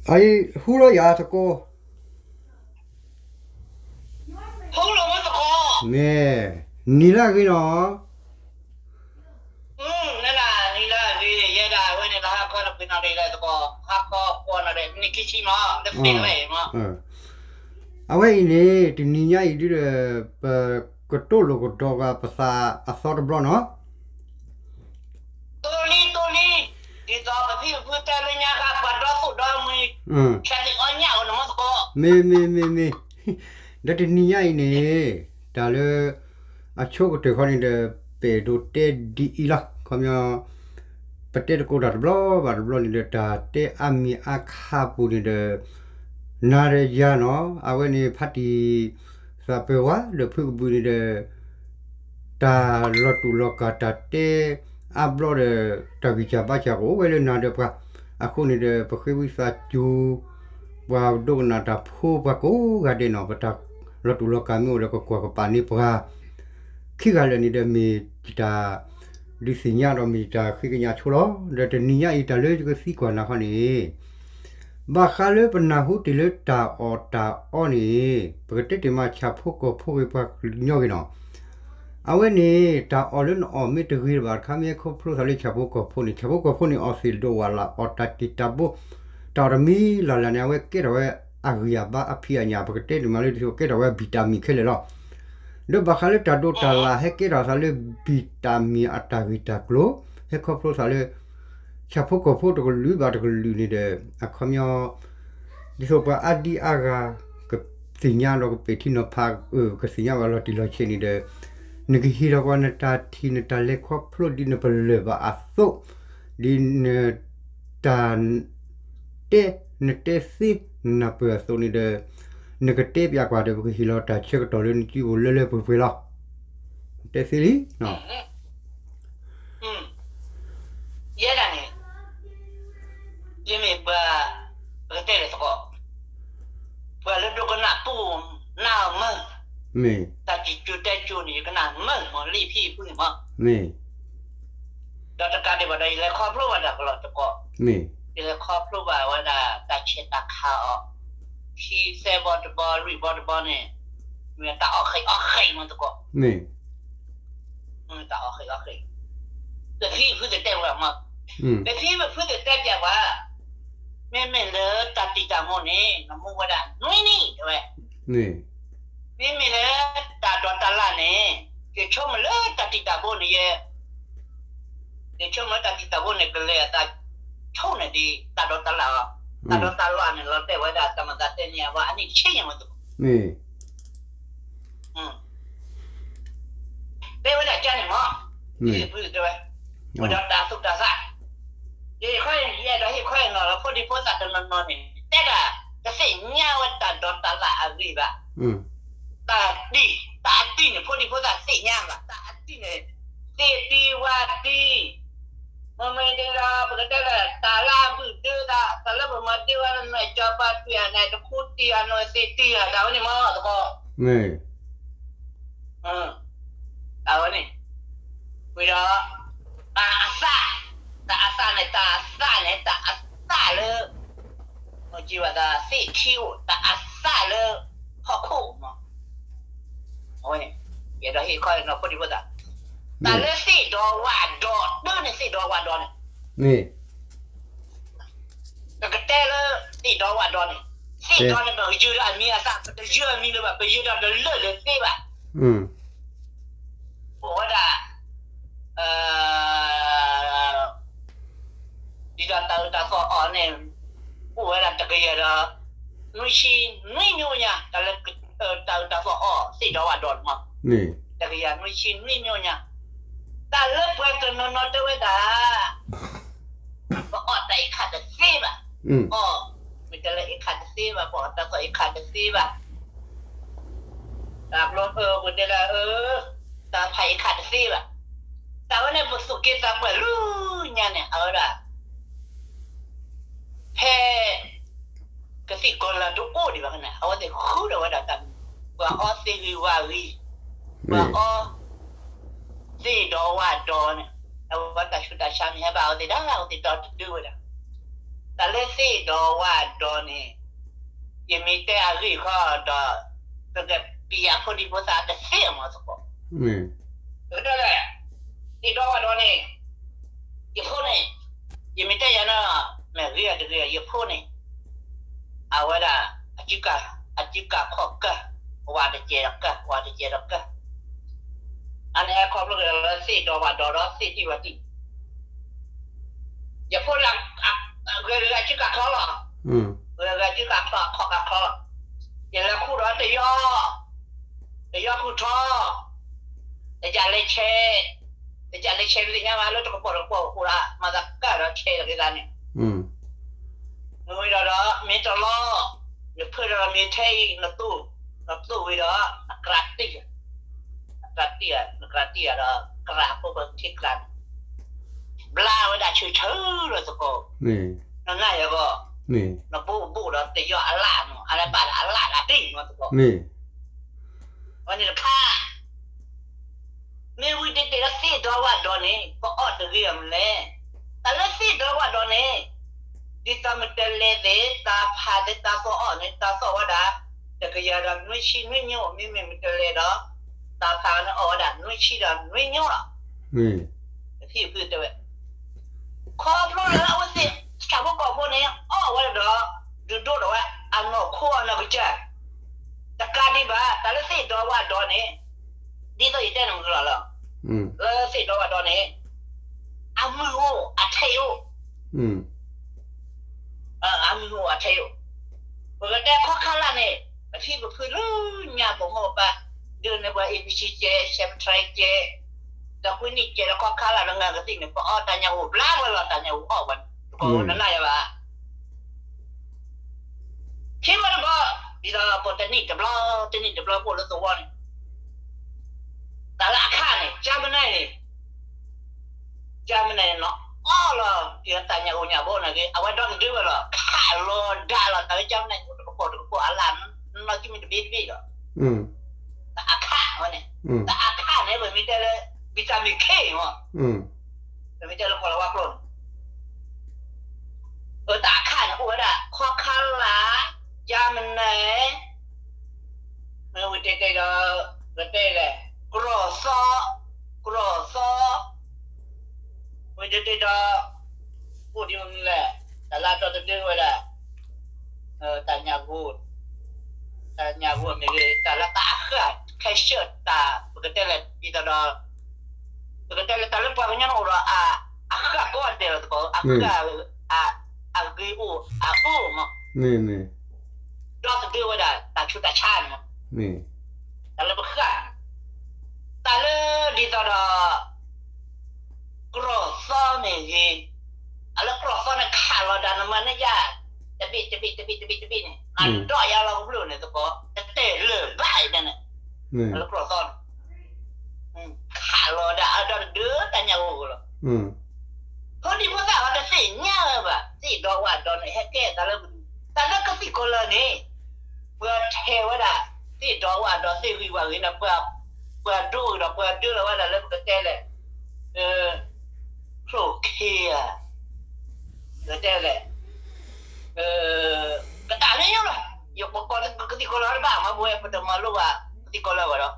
အအံၤ ဟူလီၤယၤသကိး, မ့ၢ်နံၤလၢအဂ့ၤနီၤ, အဝဲအံၤန့ၣ် တနံၤညါအံၤဒုဒီး ပကတိၢ်လိာ်ကဒီးဂၤပသးအသီတဘျီနီၤ. တိလံ တိလံ, ဒ်သိးပဖံပဖုတဲလၢညါ ပှၤဒီသူၣ်ဒီမှံ ဆဲးသံအီညၣ်အီၤန့ၣ်မ့ၢ်သကိး, မ့ၢ်မ့ၢ်မ့ၢ်မ့ၢ်, ဒီးတနံၤညါအံၤန့ၣ် တၢ်လၢအဆိကတၢၢ်ခီန့ၣ်ဒီး ပအဲၣ်ဒိးတဲဒ်အံၤလီၤ. ခီပညီ ပတဲသကိးတၢ်တဘျီဘၣ်တဘျီန့ၣ်ဒီး တၢ်တဲအါမံၤအါခါပူၤန့ၣ်ဒီး နၤဒီးယၤနီၤ အဝဲန့ၣ် ဖါတံၢ်သးပၢၤဝါဒီးဖုကဘုးန့ၣ်ဒီး တၢ်လီၤတူာ်လီၤကာ်တၢ်တဲအါဘျီဒီး တၢ်ဂံၢ်စၢ်ဘါစၢ်ကအိၣ်ဝဲလၢနၤဒီးပှၤ, အဃိန့ၣ်ဒီး ပဃ့ဝံသးစူၤ ပှၤဒိကနၣ်တၢ်ဖိပှၤကိးဂၤဒဲးနီၤ ပတၢ်လီၤတူာ်လီၤကာ်မ့ၢ်အိၣ်ဒီး ကကွၢ်ကပာ်န့ၢ်ပှၤ ခံဂၤလၢာ်န့ၣ်ဒီး မ့ၢ်ယတၢ်ဒုးသ့ၣ်ညါဒီး မ့ၢ်ယတၢ်ဃ့ကညးဆိလီၤ. ဒီးတနံၤညါအံၤ တၢ်လၢယကသံကွၢ်နၤခီန့ၣ် ဘၣ်ဃးလၢပနၢ်ဟူတ့ၢ်လၢတၢ်အီၣ်တၢ်အီန့ၣ် ပကတဲတ့ၢ်မး ဆၣ်ဖိကီၢ်ဖိဂ့ၤ ပှၤကညီဂ့ၤနီၤ, အဝဲန့ၣ် တၢ်အီၣ်လၢနအီၣ်မ့ၢ်တဂ့ၤတဘၣ်တခါ မ့ၢ်ဟဲခီဖျိသးလၢဆၣ်ဖိကီၢ်ဖိန့ၣ် ဆၣ်ဖိကီၢ်ဖိန့ၣ် အီၣ်သ့ၣ်ဒိၣ်ဝးလၢ် အီၣ်တၢ်တံၢ်တၢ်ဘိ တၢ်အီၣ်တမံၤလၢ်လၢ်န့ၣ် အဝဲကဲထီၣ်ဝဲအဂံၢ်အဘါအဖံးအညၣ် ပကတဲန့ၣ်မးလၢ ကဲထီၣ်ဝဲ vitamin ခဲလၢာ်လီၤ. ဒီးဘၣ်ဃးလၢတၢ်ဒိးတၢ်လၣ် ဟဲကဲထီၣ်သးလၢ vitamin အတၢ်ဂ့ၢ်တၢ်ကျိၤ ဟဲခီဖျိသးလၢ ဆၣ်ဖိကီၢ်ဖိတကလုာ်ဘၣ်တကလုာ်န့ၣ်ဒီး အခီပညီ ဒ်သိးပှၤအါဒံအါဂၤ ကသ့ၣ်ညါဒီးကပဲာ်ထံနီၤဖး ကသ့ၣ်ညါဘၣ်လီၤတံၢ်လီၤဆဲးန့ၣ်ဒီး နကဟ့ၣ်ထီၣ်ကွၢ်နတၢ်ထံၣ်နတၢ်လဲၤခီဖျိဒ်နပလၢၢ်ဘၣ်အသိး ဒ်နတၢ် တဲ နတဲသ့နနၢ်ပၢၢ်အသိးန့ၣ်ဒီး နကတဲပၠးကွၢ်ဒီး ပကဟ့ၣ်လီၤတၢ်ဆၢကတီၢ်လၢနစုပူၤလၢလၢပှဲၤပှဲၤလီၤ. တဲသ့လံ. ယဲဒၣ်န့ၣ် ယမ့ၢ်ပှၤ ပကတဲလဲၣ်သကိး ပှၤလၢဒိကနၣ်ပူၤနၢ်မုာ် တၢ်စံၣ်စိၤတဲစိၤန့ၣ် ယကနၣ်မုာ်မး လံာ်ဖံအဖုန့ၣ်မး ဒီးတကးဒံးဘၣ်ဒီး ယလဲၤခီဖျိဘၣ်တၢ်ကလီၤသကိး, ယလဲၤခီဖျိဘၣ်ဝဲဒၣ် တၢ်ဆဲးတၢ်ခးအီၤ, ခံသၢဘီတဘီ လွံၢ်ဘီတဘီန့ၣ် မ့ၢ်တၢ်အီၣ်ဃံးအီၣ်ဃံးမးသကိး, တၢ်အီၣ်ဃံးအီၣ်ဃံး, ပဖံပဖုသ့ၣ်တဲဝဲမး, ပဖံပဖုသ့ၣ်တဲပၠးဝဲ, မ့မ့ၢ်လၢတၢ်တံၢ်တၢ်မူန့ၣ် နမူဝဲဒၣ်နွံနံၣ်တဲဝဲ မ့မ့ၢ်လၢတၢ်ဒိးတၢ်လၣ်န့ၣ် ယဆိကမိၣ်လၢတၢ်တံာ်တၢ်ဘိန့ၣ်ယဲ, ယဆိကမိၣ်လၢတၢ်တံာ်တၢ်ဘိန့ၣ် ကလဲၤအသးဆိန့ၣ်ဒ် တၢ်ဒိးတၢ်လၣ်အီၤ, တၢ်ဒိးတၢ်လၣ်န့ၣ် လီၤတဲာ်ဝဲဒၣ်တၢ်မၤသးတဲန့ၣ် အဝဲအနံၣ်တဆံညါမးသကိး တဲဝဲဒၣ်ကန့ၣ်မး, ဖံဖုတဲဝဲ, ဝဲဒီးတၢ်သူၣ်တၢ်သး, ယခီယအဲၣ်ဒိးဟ့ၣ်ခီဟ့ၣ်နီၤလီၤ ဖိဒံဖိသၣ်တနီၤနီၤန့ၣ် တဲဒၣ် တသ့ၣ်ညါဝဲတၢ်ဒိးတၢ်လၣ်အဂ့ၢ်ဘၣ်, တၢ်တံၢ် တၢ်အတံၢ်န့ၣ် ဖိဒံဖိသၣ်သ့ၣ်ညါဘၣ် တၢ်အတံၢ်န့ၣ် သ့ၣ်တံၢ်ဝၣ်တံၢ်, မ့မ့ၢ်ဒ်ဒီး ပကတဲလၢ တၢ်လၢအဘုၣ်ဒုသး တၢ်လၢပမၤဒ့ဝဲလၢနကၠီၤပၤတွံၢ်အနၢ် တခူတံၢ်အနီၢ်သ့ၣ်တံၢ်အတၢ်ဝဲန့ၣ်မးသကိး, အဝဲန့ၣ်, ဝံၤဒီး တၢ်အသၣ်, တၢ်အသၣ်န့ၣ် တၢ်အသၣ်န့ၣ် တၢ်အသၣ်လၢ မ့ၢ်က့ၤဘၣ်သးသ့ၣ်ထံအိၣ် တၢ်အသၣ်လၢ ဟီၣ်ခိၣ်မး, အဝဲန့ၣ် ယအဲၣ်ဒိးဟ့ၣ်ခီဟ့ၣ်နီၤဖိဒံဖိသၣ်, တၢ်လၢသ့ၣ်ဒီးဝၣ်ဒီး ဒ်န့ၣ်သ့ၣ်ဒီးဝၣ်ဒီးန့ၣ် ပကတဲလၢ သ့ၣ်ဒီးဝၣ်ဒီးန့ၣ်, သ့ၣ်ဒီးန့ၣ် ပကယုၢ်ဒီးအမံၤအသၣ် ပတယုၢ်အမံၤလၢၤဘၣ် ပယုၢ်ဒီးတလၢာ်လၢၤသ့ဘၣ်, အိၣ်ဝဲဒၣ် ဒ်သိးတၢ်အၢတၢ်သီအီၤန့ၣ် အိၣ်ဝဲဒၣ်တကယၤဒီး နွံဆံနွံမၠိညါ တၢ်လၢ တၢ်အၢတၢ်သီအီၤ သ့ၣ်ဒီးဝၣ်ဒီးန့ၣ်မး, တကယၤနွံဆံနွံမၠိညါ, တၢ်လၢပှၤတနီၤနီၤတဲဝဲဒၣ် ပအီၣ်တၢ်အ့ၣ်ခၣ်တသ့ဘၣ်, အီၣ် မ့ၢ်တဲလၢအ့ၣ်ခၣ်တသ့ဘၣ် ပအီၣ်တၢ်သီအ့ၣ်ခၣ်တသ့ဘၣ်, တၢ်ဘျီအၢပတဲလၢအၢ တၢ်ဖးအ့ၣ်ခၣ်တသ့ဘၣ်, တၢ်ဝဲန့ၣ်ပသူၣ်က့သးပှၢ်လၢညါန့ၣ် အဝဲဒၣ် ဖဲ ကသံၣ်ကီၤလၤတအိၣ်ဒံးဘၣ်န့ၣ် အဝဲသ့ၣ်ဃုထီၣ်ဝဲဒၣ်တၢ်မံၤ ပှၤအီၣ်သ့ၣ်ဂံၢ်ဝၣ်ဂံၢ်, ပှၤအီၣ်သ့ၣ်ဒီဝၣ်ဒီန့ၣ်, အဝဲတၢ်ဆူးတၢ်ဆါမ့ၢ်ဟဲဘၣ်အဝဲသ့ၣ်ဒၣ်အဝဲသ့ၣ်ဒီတဒုဝဲဒၣ်, တၢ်လၢသ့ၣ်ဒီဝၣ်ဒီန့ၣ်, ယမ့ၢ်တဲအဂ့ၢ်ခီဒီး, ပကပံာ်ယဖိဒံဖိသၣ်တသ့အမၤသကိး, ကဒၣ်လဲၣ်, သ့ၣ်ဒီဝၣ်ဒီန့ၣ်, ယဖိန့ၣ်, ယမ့ၢ်တဲယၤန့ၣ်, မ့ၢ်ဂ့ၤအတဂ့ၤ ယဖိန့ၣ် အဝဲဒၣ်, အစုကၢ်ခီၣ်ကၢၢ်, ဝၣ်တစဲးဒီးကၢၢ်, ဝၣ်တစဲးဒီးကၢၢ်, အန့ၣ်ဟဲခီဖျိလၢသ့ၣ်ဒီဝၣ်ဒီဒီးသ့ၣ်တံၢ်ဝၣ်တံၢ်, ယဖိလၢ, ဂဲၤဂဲၤစုကၢ်ချီလီၤ, ဂဲၤဂဲၤစုကၢ်ချီခီၣ်ကၢ်ချီလီၤ, ယလဲၤခူၣ်ဒီးတယီ, တယီခူၣ်ထီ, တယလဲၤဆဲး, တယလဲၤဆဲးလၢညါမးလၢတကပီၤတကပီၤအိၣ်ဒၣ် မၤသးကၢ်ဒီးဆဲးလီၤက့ၤသးန့ၣ်, မ့ၢ်ဝံၤဒီးဒီးမ့ၢ်တလီ, နဖၢဒီးမ့ၢ်ထဲအံၤ, နသူၣ်ဝံၤဒီး, နကြးတံၢ်, နကြးတံၢ်ဧါ, နကြးတံၢ်ဧါဒီး, ကြးဖိပထံကြးန့ၣ်, ဘျါဝဲဒၣ်ဆၢဆၢလီၤသကိး, နနၢ်ယၤဘၣ်, နဘိၣ်ဘိၣ်ဒီးတယီအလၣ်မး အလၢဘၣ်ဒီးအလၣ်ဒၣ်တံၢ်မးသကိး, ဝဲန့ၣ်တခါ မ့ၢ်ဝံၤတ့ၢ်တ့ၢ်ဒီးသ့ၣ်ဒီဝၣ်ဒီန့ၣ် ကအီၣ်တဂ့ၤအမနုၤလဲၣ်, တၢ်လၢသ့ၣ်ဒီဝၣ်ဒီန့ၣ်, ဒ်သိးမ့ၢ်တလဲၤသ့ၣ် တၢ်ဖးသ့ၣ် တၢ်သီၣ်အီၣ်န့ၣ် တၢ်သီၣ်ဝဲဒၣ်, တကယၤဒီးနွံဆံနွံညိၣ် မ့မ့ၢ်မ့ၢ်တလဲၤဒီး, တၢ်ဖးန့ၣ်အီၣ်ဝဲဒၣ်နွံဆံဒီးနွံညိၣ်လီၤ, ဖံဖုတဲဝဲ ခီဖျိလၢအဝဲသ့ၣ် ဆၣ်ဖိကီၢ်ဖိန့ၣ် အီၣ်ဝဲဒီး, ဒုးဒိၣ်ထီၣ်ဝဲအနီၢ်ခိအနီၢ်ကစၢ်, တကးဒံးဘၣ် တၢ်လၢသ့ၣ်ဒီဝၣ်ဒီန့ၣ်, ဒ်သိးယတဲန့ၣ်မုၢ်လီၤလီၤ, လၢသ့ၣ်ဒီဝၣ်ဒီန့ၣ်, အမုၢ်အိၣ်အထံအိၣ် အမုၢ်အိၣ်အထံအိၣ်, ပကတဲခီခါလၢ်န့ၣ်, ပထံပဖုလၢညါပမိၢ်ပပၢ်, ဒ်န့ၣ်ပှၤ A B C ကဲ Shepherd ကဲ, ဒီးကွံနံၣ်ကဲဒီးခီခါလၢ်လၢနဂၤကသံၣ်န့ၣ် ပအီၣ်တၢ်ညၣ်ဂိၢ်ဘျါဝဲလီၤ တၢ်ညၣ်ဂိၢ်အီၣ်ဝဲန့ၣ် တကိးနနၢ်ယၤဘၣ် ခံဘျီတဘျီ, ဒ်သိးပတနံၣ်တဘျီ, တနံၣ်တဘျီပအိၣ်လၢသဝီန့ၣ်, တၢ်လၢအခါန့ၣ် ကၠၢမနၤန့ၣ်, ကၠၢမနၤန့ၣ် အီၣ်လီၤ ဒ်တၢ်ညၣ်ဂိၢ်ညၣ်ဘိန့ၣ်ဂ့ၤ အဝဲဒီတဒုဝဲလီၤ ခးလီၤဒၣ်လီၤ တၢ်လၢကၠၢမနၤန့ၣ် အိၣ်တကပီၤတကပီၤအလၣ် နီၢ်ကံမ့ၢ်တဘ့ၣ်တဘ့ၣ်ဒီး, တၢ်အခါန့ၣ်, တၢ်အခါန့ၣ် ပမ့ၢ်တဲလၢ vitamin K မး, ပမ့ၢ်တဲလၢကီၢ်လၤဝါကျိာ်န့ၣ် အတၢ်အခါန့ၣ် အိၣ်ဝဲဒၣ် ခီခါလၢ်, ကၠၢမနၤ, မ့ၢ်ဝံၤတဲတဲဒီး, ပတဲလဲၣ်, ကြီၢ်သီ, ကြီၢ်သီ, ဝံၤတဲတဲဒီး, အိၣ်ဒ်မနုၤလဲၣ်, တၢ်လၢအဒီတဒုဝဲဒၣ်, တၢ်ညၣ်ဂိၢ်, တၢ်ညၣ်ဂိၢ်မ့ၢ်ဂ့ၤ တၢ်လၢတၢ်အဃၢ် ခဲဆၢၣ်တၢ် ပကတဲလဲၣ်ဒ်သိးဒီး ပကတဲလၢတၢ်လၢပှၤကညီန့ၣ်အိၣ်ဒီး အဃၢ်ကိးဂၤဒဲးလီၤသကိး အဃၢ်, အဂ့ၤအိၣ်အအၢမး, ဒီသဒၢဝဲဒၣ်တၢ်ဆူးတၢ်ဆါန့ၣ်မး, တၢ်လၢပဃၢ်, တၢ်လၢဒ်သိးဒီး ကြီၢ်သီမ့ၢ်ဂ့ၤ, အလၢကြီၢ်သီန့ၣ်ခးလီၤဒၣ်နမၤန့ၢ်ယၤ, တဘ့ၣ်တဘ့ၣ်တဘ့ၣ်တဘ့ၣ်တဘ့ၣ်န့ၣ် အဒီးယၤလီၤကဘျိၣ်န့ၣ်သကိး တတဲာ်လၢၤဘၣ်အံၤန့ၣ်, အလၢကြီၢ်သီန့ၣ် ခးလီၤဒၣ်အဒီတဒၢတၢ်ညၣ်ဂိၢ်လီၤ. ဖိဒံဖိသၣ်အီၤတသ့ၣ်ညါဝဲဘၣ် သ့ၣ်ဒီဝၣ်ဒီန့ၣ် ဟဲကဲတၢ်လၢပဒူၣ် တၢ်လၢကသံၣ်ကီၤလၢာ်န့ၣ် ပှၤထဲးဝဲဒၣ် သ့ၣ်ဒီဝၣ်ဒီသ့ၣ်ဂံၢ်ဝၣ်ဂ့ၤန့ၣ် ပှၤဒိဂ့ၤဒီးပှၤဒၢလီၤဝဲဒၣ်လၢပကတဲလဲၣ် ချိၣ်ခ့ဧါ ပကတဲလဲၣ် ကတၢ်မ့ၢ်ညိလီၤ. ယပကိးကသံၣ်ကီၤလၢာ်တဘၣ်မ့ၢ်ပဝဲ ပတမၤလိဘၣ်ကသံၣ်ကီၤလၢာ်ဝဲဒီး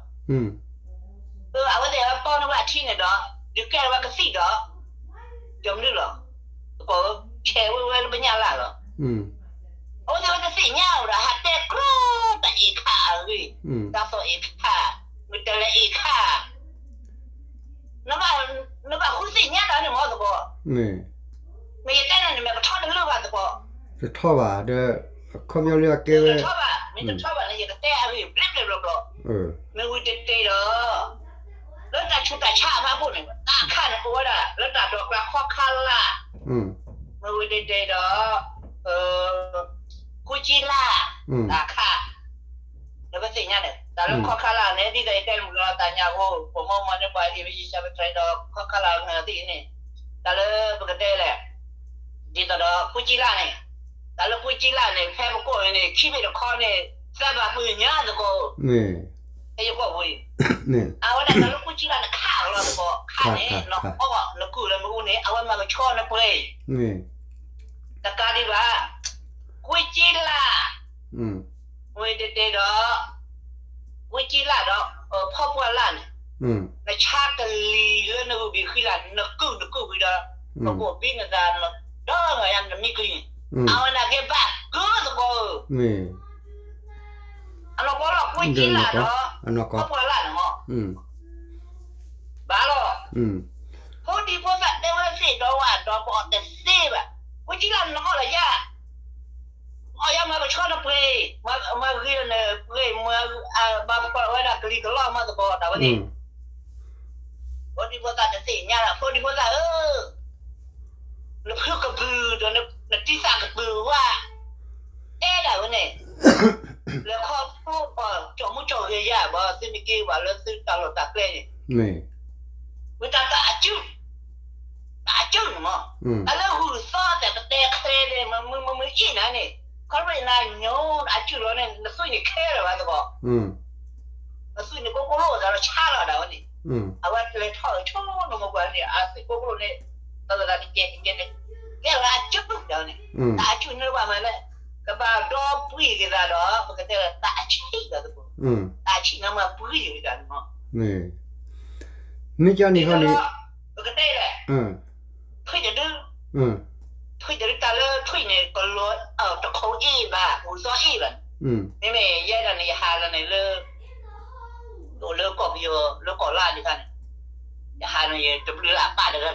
အဝဲသ့ၣ်အပီန့ၢ်ဝဲအထံန့ၣ်ဒီး ဒုးကဲထီၣ်ဝဲကသံၣ်ဒီး ယမနုၤလီၤ. ဆဲးဝဲဝဲလၢပညၣ်လၢ်လီၤ. အဝဲသ့ၣ်ဝဲတသ့ၣ်ညါဝဲဒီး ဟးတဲကျိတၢ်အ့ၣ်ခါအဂ့ၢ် တၢ်သီၣ်အ့ၣ်ခါ မ့ၢ်တလဲၤအ့ၣ်ခါ နဘၣ်ဃုသ့ၣ်ညါတၢ်န့ၣ်မ့ၢ်သကိး မ့ၢ်ယတဲနၤန့ၣ် မ့ၢ်ကထီတလၢဘၣ်သကိး တထီဘၣ်ဒီး အခီပညီလၢအကဲဝဲ တထီဘၣ် မ့ၢ်တထီဘၣ်န့ၣ် ယကတဲအဂ့ၢ်ဘျဲးဘျဲးဘျီဘျီ မ့ၢ်ဝံၤတတဲဒီး လၢတၢ်ဆူးတၢ်ဆါအဖီခိၣ်န့ၣ် တၢ်အခါန့ၣ်အိၣ်ဝဲဒၣ် လၢတၢ်ဒိးကျါခီခါလၢ် မ့ၢ်ဝံၤတတဲဒီး ဃုကံလၢ် တၢ်အခါ လၢပသ့ၣ်ညါန့ၣ် တၢ်လၢခီခါလၢ်န့ၣ် ဒ်သိးယတဲမုၢ်ကလီၤတၢ်ညၣ်ဂိၢ် ပမိၢ်မၤန့ၢ်ပှၤ အ့ၣ် ဝံယၡါပတြဲၤဒီး ခီခါလၢ်နသ့ၣ်န့ၣ် တၢ်လၢပကတဲလဲၣ် ဒ်သိးဒီးဃုကံလၢ်န့ၣ် တၢ်လၢဃုကံလၢ်န့ၣ် ဖဲပကိးန့ၣ် ခံဘ့ၣ်တခီန့ၣ် သးဘၣ်ပှ့ၤညါသကိးဧၢ, ယကွၢ်ဝဲ, အဝဲဒၣ်တၢ်လၢကွံကံလၢ်န့ၣ်ခးကလီသကိး ခးန့ၣ် နအီၣ်နကုၢ်လၢမ့ၣ်အူန့ၣ် အဝဲမၤကဆှီနပှဲၤအံၤ, တကးဒံးဘၣ်, ကွံကံလၢ်, ဝဲတဲတဲဒီး, ကွံကံလၢ်ဒီး ဖီပှၢ်လၢ်န့ၣ်, နဆါကလံၤလၢနဂုာ်ဘံၣ်ဃံလၤ နကုၢ်နကုၢ်ဝံၤဒီး, ပကိးဘံနသး, ဒီးနမံကလံၤန့ၣ်, အဝဲန့ၣ်က့ဘၣ်ကုၢ်သကိးဧၢ အနီၢ်ကီၢ်လီၤ ကွံကံလၢ်ဒီး ဖီပှၢ်လၢ်န့ၣ်မ့ၢ်, ဘၣ်လီၤ, ဖိဒံဖိသၣ်တဲဝဲသ့ၣ်ဒီးဝဲဒီး ပအီၣ်တသ့ဘၣ်, ကွံကံလၢ်နအီၣ်လၢယၤ, အီၣ်ယၤမၤကဆှီနပှဲၤ, မၤဂ့ၤလၢနပှဲၤ, မၤဘၣ်ပှၤဝဲဒၣ်ကလံၤကလီမၤသကိးတၢ်ဝဲန့ၣ် ဖိဒံဖိသၣ်တသ့ၣ်ညါဒီး ဖိဒံဖိသၣ်ဧၢ, နဖုကပုာ်ဒီးနတံၤသၣ်ကပုာ်ဝဲ, အဲၣ်ဒၣ်ဝဲန့ၣ်, လဲၤခီဖျိပှၤကၠီၣ်မူကၠီၣ်ဂဲၤယၤဘၣ် သုမ့ၢ်က့ၤဘၣ်လၢသုတၢ်လီၢ်တၢ်ကျဲန့ၣ်, ဝဲတၢ်တၢ်အစုၣ်, တၢ်အစုၣ်န့ၣ်မ့ၢ်, တၢ်လၢဂုၢ်သီသ့ၣ်ကတဲချဲန့ၣ် မ့ၢ်မ့ၢ်မ့ၢ်အ့ၣ်နၤန့ၣ်, ခီဖျိနၤညိနအစုၣ်လီၤန့ၣ် နသွံၣ်န့ၣ်ခဲလၢာ်ဘၣ်သကိး အသွံၣ်န့ၣ်ကိးကိးလိာ်သးဒီးဆါလီၤဒၣ်ဝဲန့ၣ်, အဝဲလဲၤထီၣ်ဆိနမိၢ်ပှၢ်န့ၣ် အသွံၣ်ကိးကိးလိာ်န့ၣ်, သးသးတကဲးတကဲးန့ၣ်, ကဲလၢအစုၣ်ဒၣ်ဝဲန့ၣ်, တၢ်အစုၣ်န့ၣ်ဘၣ်မးလဲၣ်, ကဘၣ်ဒီပုၢ်ဝဲၢ်သးဒီး ပကတဲလၢတၢ်အဆံၣ်ဘၣ်သကိး, တၢ်အဆံၣ်န့ၣ်မ့ၢ်ပုၢ်ဝဲၢ်သးန့ၣ်မ့ၢ် မ့ၢ်ကန့ၣ်ဃီန့ၣ်, ပကတဲလဲၣ်, ထွံၣ်တဒု, ထွံၣ်တဒုတၢ်လၢထွံၣ်န့ၣ် ကလီၤတခိးအ့ၣ်ဘၣ် ဂုၢ်သီအ့ၣ်ဘၣ်, မ့မ့ၢ်ယဲဒၣ်န့ၣ် ယဟးလီၤန့ၣ်လၢ, အိၣ်လၢကီၢ်ပယီၤ လၢကီၢ်လါဒံးခါန့ၣ်, ယဟးန့ၣ် ယတဘျုးလၢအပၢ်တဂၤဂၤလီၤ,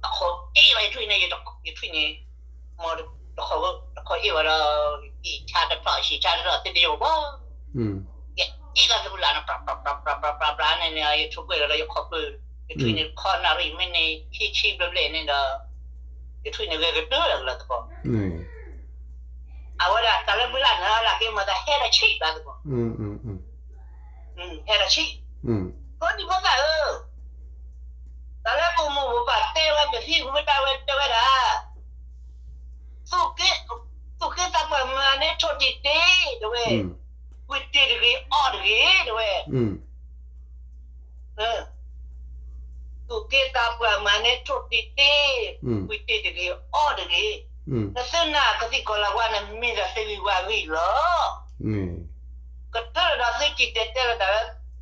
တခိးအ့ၣ်ဘၣ်ယထွံၣ်န့ၣ်, ယထွံၣ်န့ၣ်, တခိးအ့ၣ်ဝဲဒီး, ယဆါတထီၣ် ဆံးဆါတထီၣ် သ့တယိာ်ဘၣ် ယအ့ၣ်လီၤတဘျုးလၢ်န့ၣ် ပြးပြးပြးပြးန့ၣ်န့ၣ် ယထိၣ်ကွဲၢ်လီၤဒီးယခီၣ်ဖျိ, ယထွံၣ်န့ၣ် ခီနၣ်ရံၣ်မ့ၢ်န့ၣ် ခံဆံဘျဲၣ်ဘျဲၣ်န့ၣ်ဒီး, ယထွံၣ်န့ၣ်ဂဲၤကတၢၢ်လီၤသကိး, အဝဲဒၣ်တၢ်လၢဘျုးလၢ်န့ၣ် လၢက့ၤမၤသးဟဲဒီးဆံးဘၣ်သကိး, ဟဲဒီးဆံး, ဖိဒံဖိသၣ်ဧၢ, တၢ်လၢပမိၢ်ပပၢ်တဲဝဲ ပဟံးဃုာ်ဝဲတၢ်ဝဲတဲဝဲဒၣ် သူၣ်က့သးပှၢ်မၤန့ၢ်ထိၣ်တံၢ်တ့ၢ် တဲဝဲ, ဝံတ့ၢ်တဂ့ၤ အီၣ်တဂ့ၤ တဲဝဲ, သူၣ်က့သးပှၢ်မၤန့ၢ် ထိၣ်တံၢ်တ့ၢ်, ဝံတ့ၢ်တဂ့ၤ အီၣ်တဂ့ၤ, နသုနၢ်ကသံၣ်ကီၤလၤဝါန့ၣ် မ့ၢ်ဒၣ်သ့ၣ်ဂံၢ်ဝၣ်ဂံၢ်လီၤ. ကတၢၢ်ဒီးသုစံၣ်တဲၤတဲလီၤတၢ်လၢ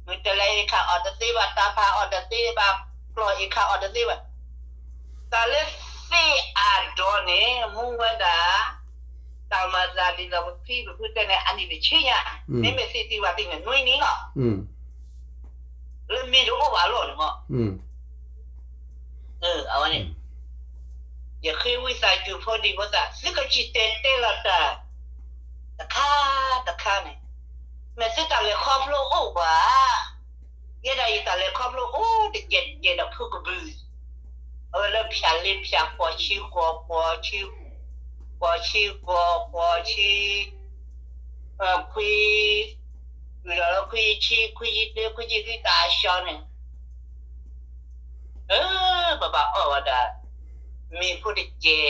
မုၢ်တလဲၤအ့ၣ်ခၣ်အီၣ်တသ့ဘၣ်, တၢ်ဖးအီၣ်တသ့ဘၣ်, ကျီၢ်အ့ၣ်ခၣ်အီၣ်တသ့ဘၣ်, တၢ်လၢသ့ၣ်အဒိန့ၣ် မူဝဲဒၣ် တၢ်မၤသးဒ်သိးပဖံပဖုတဲန့ၣ် အနံၣ်တဆံညါ, မ့မ့ၢ်သ့ၣ်သံဝၣ်သံန့ၣ် နွံနံၣ်လီၤ. လၢမ့ၢ်တအိၣ်ဘၣ်အလီၢ်န့ၣ်မ့ၢ်, အဝဲန့ၣ် ယဃ့ဝံသးစူၤဖိဒံဖိသၣ် သုကစံၣ်တဲၤတဲလီၤတၢ် တခါတခါန့ၣ်, မ့ၢ်သုတၢ်လဲၤခီဖျိအိၣ်ဘၣ်, ယဲဒၣ်ယတၢ်လဲၤခီဖျိအိၣ်တကဲးတကဲးဒီးဖုကဘုး, အဝဲလၢဖၠၣ်လ့ဖၠၣ် ဃိးဆံဃိး ဃိးဆံ, ဃိးဆံဃိး ဃိးဆံ, ခွံ, ဝံၤဒီးလၢခွံဆံ ခွံဆံတၢ ခွံဆံဃံတၢ်အဆၢန့ၣ် ပဘၣ်အီၣ်ဝဲဒၣ် မ့ၤဖိတကဲး,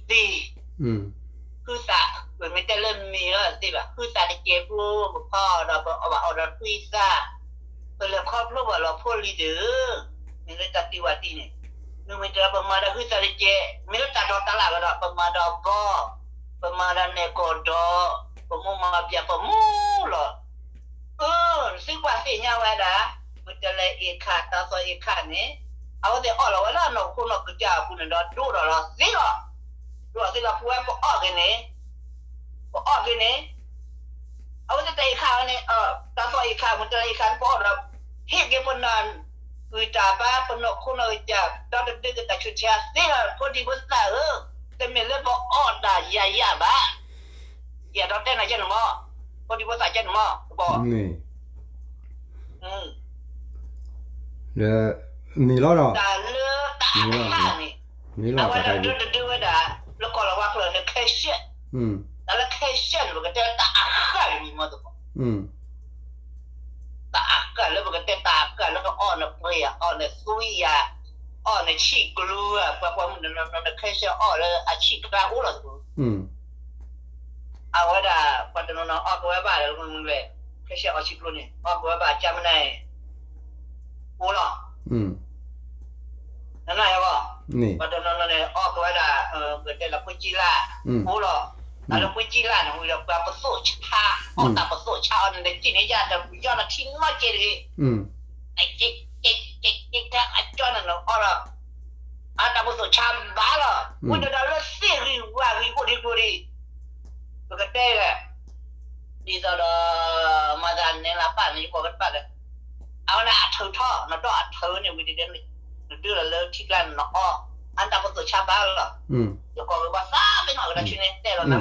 ဒီးချံသံ, ဟုသၣ်, ပမ့ၢ်တဲလၢမ့ၤလီၤသ့ဘၣ် ဟုသၣ်တကဲးဖိ ပဖီအီၣ်ဒီးပအီၣ်ဘၣ်အီၣ်ဒီးထွံၣ်သၣ်, ပလဲၤခီဖျိဘၣ်လီၤဖိလံၤဒုး, မ့ၢ်လၢတၢ်သံဝၣ်သံန့ၣ်, မ့မ့ၢ်တဲလၢပမၤဒီးဟုသၣ်တကဲး, မ့ၢ်လၢတၢ်ဒိးတၢ်လၣ်ကဒီး ပမၤဒီးဘီ, ပမၤဒီးနဲၣ်ကီၢ်ဒီး, ပမိၢ်မၤပျဲၢ်ပမိၢ်လီၤ. အၢ သုကွၢ်သ့ၣ်ညါဝဲဒၣ်, မုၢ်တလဲၤအ့ၣ်ခၣ် တၢ်သီၣ်အ့ၣ်ခၣ်န့ၣ်, အဝဲသ့ၣ်အီၣ်လီၤဝဲလၢအနီၢ်ခိနီၢ်ကစၢ်အပူၤန့ၣ်ဒီး ဒိၣ်ထီၣ်လီၤသ့လီၤ. ဒိၣ်ထီၣ်သ့လီၤ ပဝဲပအီၣ်က့ၤန့ၣ်, ပအီၣ်က့ၤန့ၣ်, အဝဲသ့ၣ်တၢ်အ့ၣ်ခၣ်န့ၣ်, တၢ်သီၣ်အ့ၣ်ခၣ် မုၢ်တလဲၤအ့ၣ်ခၣ်န့ၣ် ပအီၣ်ဒီး, ဟ့ၣ်က့ၤပနၢ်, ကွံာ်တၢ်ဘါ ပနီၢ်ခိနီၢ်ကစၢ် ဒီတဒုကတၢ်ဆူးတၢ်ဆါသ့လီၤ ဖိဒံဖိသၣ်ဧၢ, တမ့ၢ်လၢပအီၣ်တၢ်ယၤယၤဘၣ်. ယအဲၣ်ဒိးတဲနၤကဲန့ၣ်မး, ဖိဒံဖိသၣ်ကဲန့ၣ်မး, ကဘီ, မ့ၢ်လီၤဒီး, တၢ်လၢတၢ်အဃၢ်န့ၣ်, အဝဲဒၣ်ဒုတဒုဝဲဒၣ်, လၢကီၢ်လီၤဝါကျိာ်န့ၣ် ခဲရှဲး, တၢ်လၢခဲရှဲးန့ၣ် ပကတဲတၢ်အဃၢ်တမံၤမးသပှၢ် တၢ်အဃၢ်လၢပကတဲတၢ်အဃၢ်လၢအီၣ်နပှဲၤယၤ အီၣ်နသွံၣ်ယၤ, အီၣ်နဆံၣ်ကျိဧါ, ပှၤပှၤမုၣ်နနနခဲရှဲးအီၣ်လၢအဆံၣ်ကျါအိၣ်လီၤသပှၢ် အဝဲဒၣ် ပှၤတနီၤနီၤအီၣ်ကဝဲဘၣ်ဒီးမုၢ်မုၢ်လဲၣ်, ခဲဆ့အီၣ်ဆံကျိန့ၣ် အီၣ်ကဝဲဘၣ်ကၢ်မနၤအံၤ အိၣ်လီၤ. နနၢ်ဟဲဂီၢ်, ပှၤတနီၤနီၤန့ၣ် အီၣ်ကဝဲဒၣ် ပတဲလၢပှ့ၤကံလၢ် အိၣ်လီၤ. တၢ်လၢပှ့ၤကံလၢ်န့ၣ် ဝံၤဒီးပှၤပသိးဆါ, အီၣ်တၢ်ပသိးဆါအီၤန့ၣ် နကံၣ်န့ၣ်ယၤတပူၤယီၤနထံနီၢ်ကဲတဂ့ၤ ကဲကဲကဲကဲ အကၠီန့ၣ်နအီၣ်လီၤ, အတၢ်ပသိးဆါဘၣ်လီၤ. ဝံၤဒီးလၢသ့ၣ်ဂံၢ်ဝၣ်ဂံၢ်အိၣ်ဒံးကျိၤဒံး, ပကတဲလဲၣ်, ဒ်သိးဒီး မၤသးနဲလၢပၢ်န့ၣ် ယကိးကတၢၢ်လၢ အဝဲန့ၣ်အထုးထီၣ် နတီၢ်အထုးန့ၣ် ဝံၤဒီး နဒုးလီၤလၢထံကျါန့ၣ်နအီၣ်, အတၢ်ပသိးဆါဘၣ်လီၤ. ယကိးဝဲဘၣ်သးပ့ၤနီၣ်ကဒီးဆူန့ၣ်တဲလီၤနၤ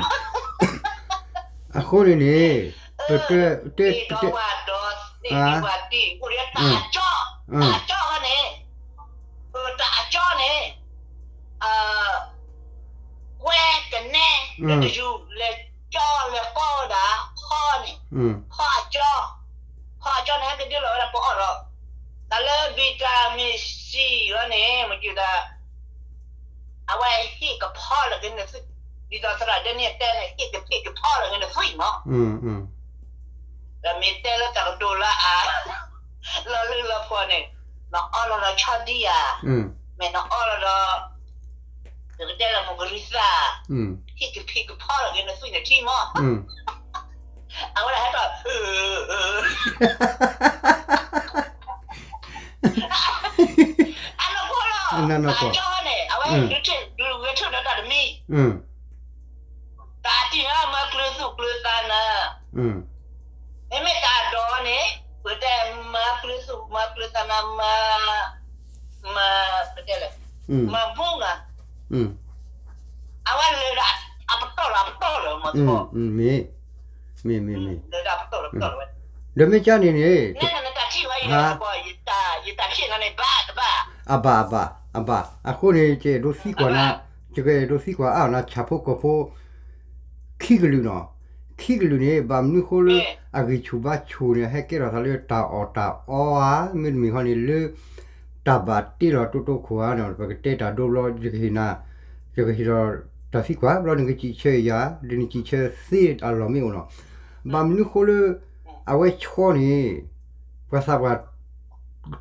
အဃိန့ၣ်န့ၣ် ပတဲ တဲ ဒီးဝါဒီးသ့ၣ်ဒံးဝါဒံး အိၣ်ဒီးတၢ်အကၠီ, တၢ်အကၠီခါန့ၣ်, တၢ်အကၠီန့ၣ်, ကွဲကနဲ တယူၤလဲၤကၠီလဲၤကီဝဲဒၣ် ဖီန့ၣ်, ဖီအကၠီ, ဖီအကၠီန့ၣ် ဟဲကဒုလီၤဝဲဒၣ်ပအီၣ်ဒီး တၢ်လၢ vitamin C အီၤန့ၣ် မ့ၢ်ကၠူဒၣ် အဝဲဟ့ၣ်ကဖီလီၤက့ၤနသွံၣ်, ဒ်သိးသရၣ်ဒဲနံၣ်တဲန့ၣ် ဟ့ၣ်ကဖံးကဖီလီၤက့ၤနသွံၣ်မး, ဒီးမ့ၢ်တဲလၢတၢ်ကတိၤလၢအ လီၤလၢလီၤပှီၢ်န့ၣ်, နအီၣ်လီၤဒီးဆီဒံယၤ, မ့ၢ်နအီၣ်လီၤဒီး ပကတဲလၢမုၢ်ကရံသၣ်, ဟ့ၣ်ကဖံးကဖီလီၤက့ၤနသွံၣ်နထံမး, အဝဲဒၣ်ဟဲထီၣ် အနီၢ်ကီၢ်လီၤ, တၢ်ကၠီန့ၣ် အဝဲဒုးထံၣ်ဒုးဂဲၤထၢၣ်ဒီးတၢ်တမံၤ, တၢ်တံၢ်နၤမၤကျၢၤသူၣ်ကျၢၤသးနၤ, မ့မ့ၢ်တၢ်ဒိးန့ၣ် ပတဲမၤကျၢၤသူၣ်မၤကျၢၤသးနၤ, မၤ မၤ ပတဲလဲၣ်, မၤဘူၣ်နၤ, အဝဲလဲၤဒၣ်အပတီၢ်လီၤ အပတီၢ်လီၤမးသကိး, မ့ၢ် မ့ၢ် မ့ၢ် လဲၤဒၣ်အပတီၢ်လီၤ ပတီၢ်လီၤဝဲ, ဒီးမ့ၢ်ကၠီန့ၣ်န့ၣ် နတၢ်ထံၣ်ဝဲယတၢ်ထံၣ်နၤန့ၣ် ဘၣ်တဘၣ်, အဘၣ် အဘၣ် အဘၣ်, အဃိန့ၣ် ယကအဲၣ်ဒိးသံကွၢ်နၤ, ယကအဲၣ်ဒိးသံကွၢ်အါနၤ ဆၣ်ဖိကီၢ်ဖိ ခံကလုာ်နီၤ, ခံကလုာ်န့ၣ် ဘၣ်မနုၤဃိလၢ အဂံၢ်ဆူၣ်ဘါဆူၣ်န့ၣ် ဟဲကဲထီၣ်သးလၢတၢ်အီၣ်တၢ်အီဧါ, မ့တမ့ၢ်ဃီန့ၣ်လၢ တၢ်ဘၣ်တ့လီၤတိတိခိၣ်ဧါန့ၣ် ပကတဲတၢ်ဒိဘျီ ယကဟ့ၣ်နၤ, ယကဟ့ၣ်ဒီးတၢ်သံကွၢ် ဘျီနကစံးဆၢယၤ ဒီးနစံးဆၢသ့အလီၢ်မ့ၢ်အိၣ်နီၤ, ဘၣ်မနုၤဃိလၢ အဝဲဆီန့ၣ် ပှၤသးပှၢ်